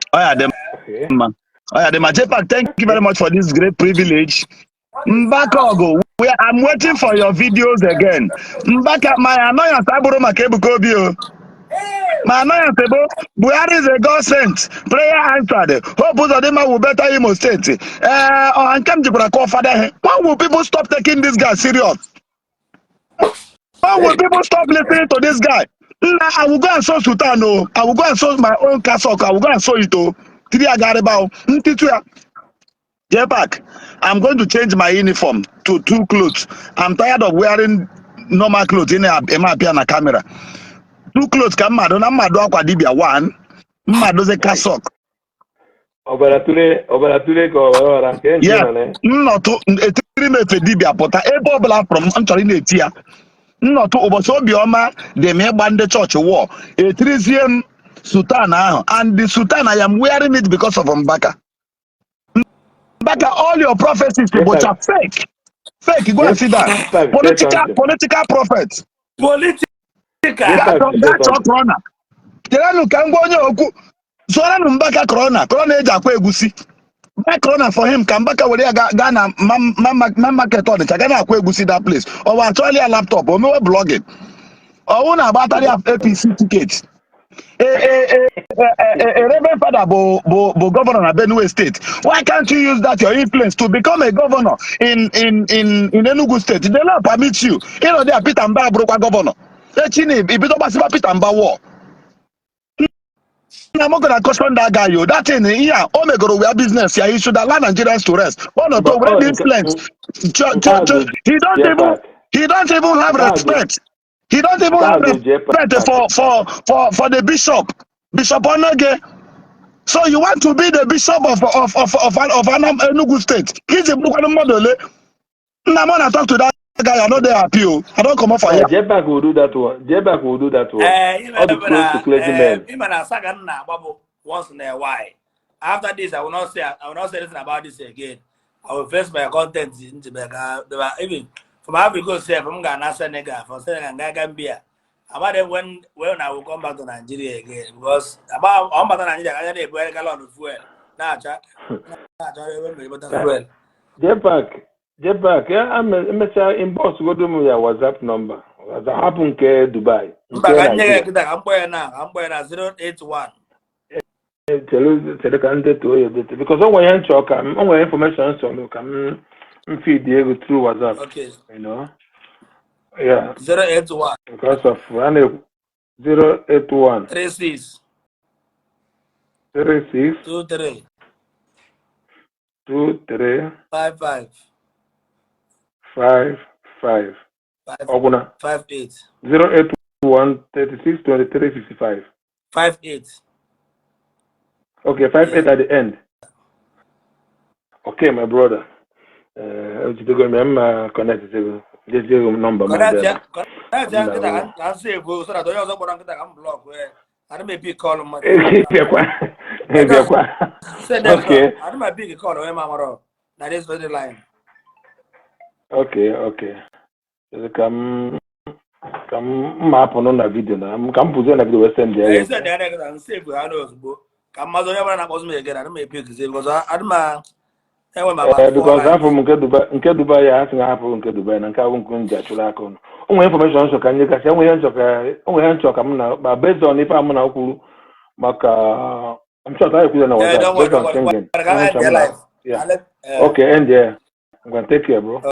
Jpac, thank you very much for this great privilege. Mbaka, I'm waiting for your videos again. Mbaka, my annoyance, Aburo Ebuka Obi. My annoyance, Buhari is a God sent. Prayer answered. Hope Uzodinma will better Imo State. And come to call father. Why will people stop taking this guy serious? Why will people stop listening to this guy? I will go and sew Sultan. I will go and sew my own cassock. I will go and sew it. Jpac, I'm going to change my uniform to 2 clothes. I'm tired of wearing normal clothes in a camera. 2 clothes ka mmadụ na mmadụ akwa dibia 1 mmadụ ze cassock obaratule ka ọbara nke nnọtụ etiri m efe dibia pụta ebe ọbụla from m chọrọ na-eti ya nnọtụ ụbọchị obiọma dị m ịgba ndị chọọchị wọ etirizie m sultan ahụ, and the sultan I am wearing it because of Mbaka. All your prophecies which are fake, go and see that. Political prophets. That's all corona. Tiranu kango onye oku. Sora nu Mbaka corona eji akwa egusi. Buy corona for him. Mbaka were ga na market on ga na akwa egusi that place. Or actually a laptop or me blogging. Or una battery of APC tickets. Reverend Father Bo governor of Benue State. Why can't you use that your influence to become a governor in Enugu State? They don't permit you. You know they are Peter Mbaka broke governor. I'm not gonna caution that guy. That thing, yeah, Omega we have business. Yeah, he should allow Nigerians to rest. Oh no, to wear influence. He don't even have respect. He don't even have respect for the bishop. Bishop Onoge. So you want to be the bishop of Enugu State? He's a book model. I'm gonna talk to that guy. I know they are appeal. I don't come up for you. Jpac will do that one. Jpac will do that one. All the close to clergymen. Once in a while. After this, I will not say anything about this again. I will face my content in Mbaka. Even from Africa, from Ghana, Senegal, from Senegal, Gambia. About them when I will come back to Nigeria again, because about Nigeria, I need a gallon of fuel. Jpac, yeah, I'm in boss. Go to my WhatsApp number. That happened in Dubai. I'm going 081. Because I want to talk. I want information, so look, I'm feed Diego through WhatsApp. Okay. You know. Yeah. 081. Because of 081. 36. 36. 23. 23. 55. 55. 58. 081 36 23 55. 58. Okay, 58 at the end. Okay, my brother. I'm connected to the number. I say go so that you also block where I don't maybe call him. Okay. I don't maybe call him. That is very line. Okay. Come map on a video now. Come put on a video western there. I said that I'm safe with others. Come, mother, never was me again. I don't make pictures. It was Adma. Because I'm from Dubai, I think I have from Dubai and Kawun Kunja Chulakon. Only information so can you say only answer come now, but based on if I'm now cool, Maaka, I'm sure I couldn't know that. Yeah. Okay, and yeah, I'm gonna take care, bro.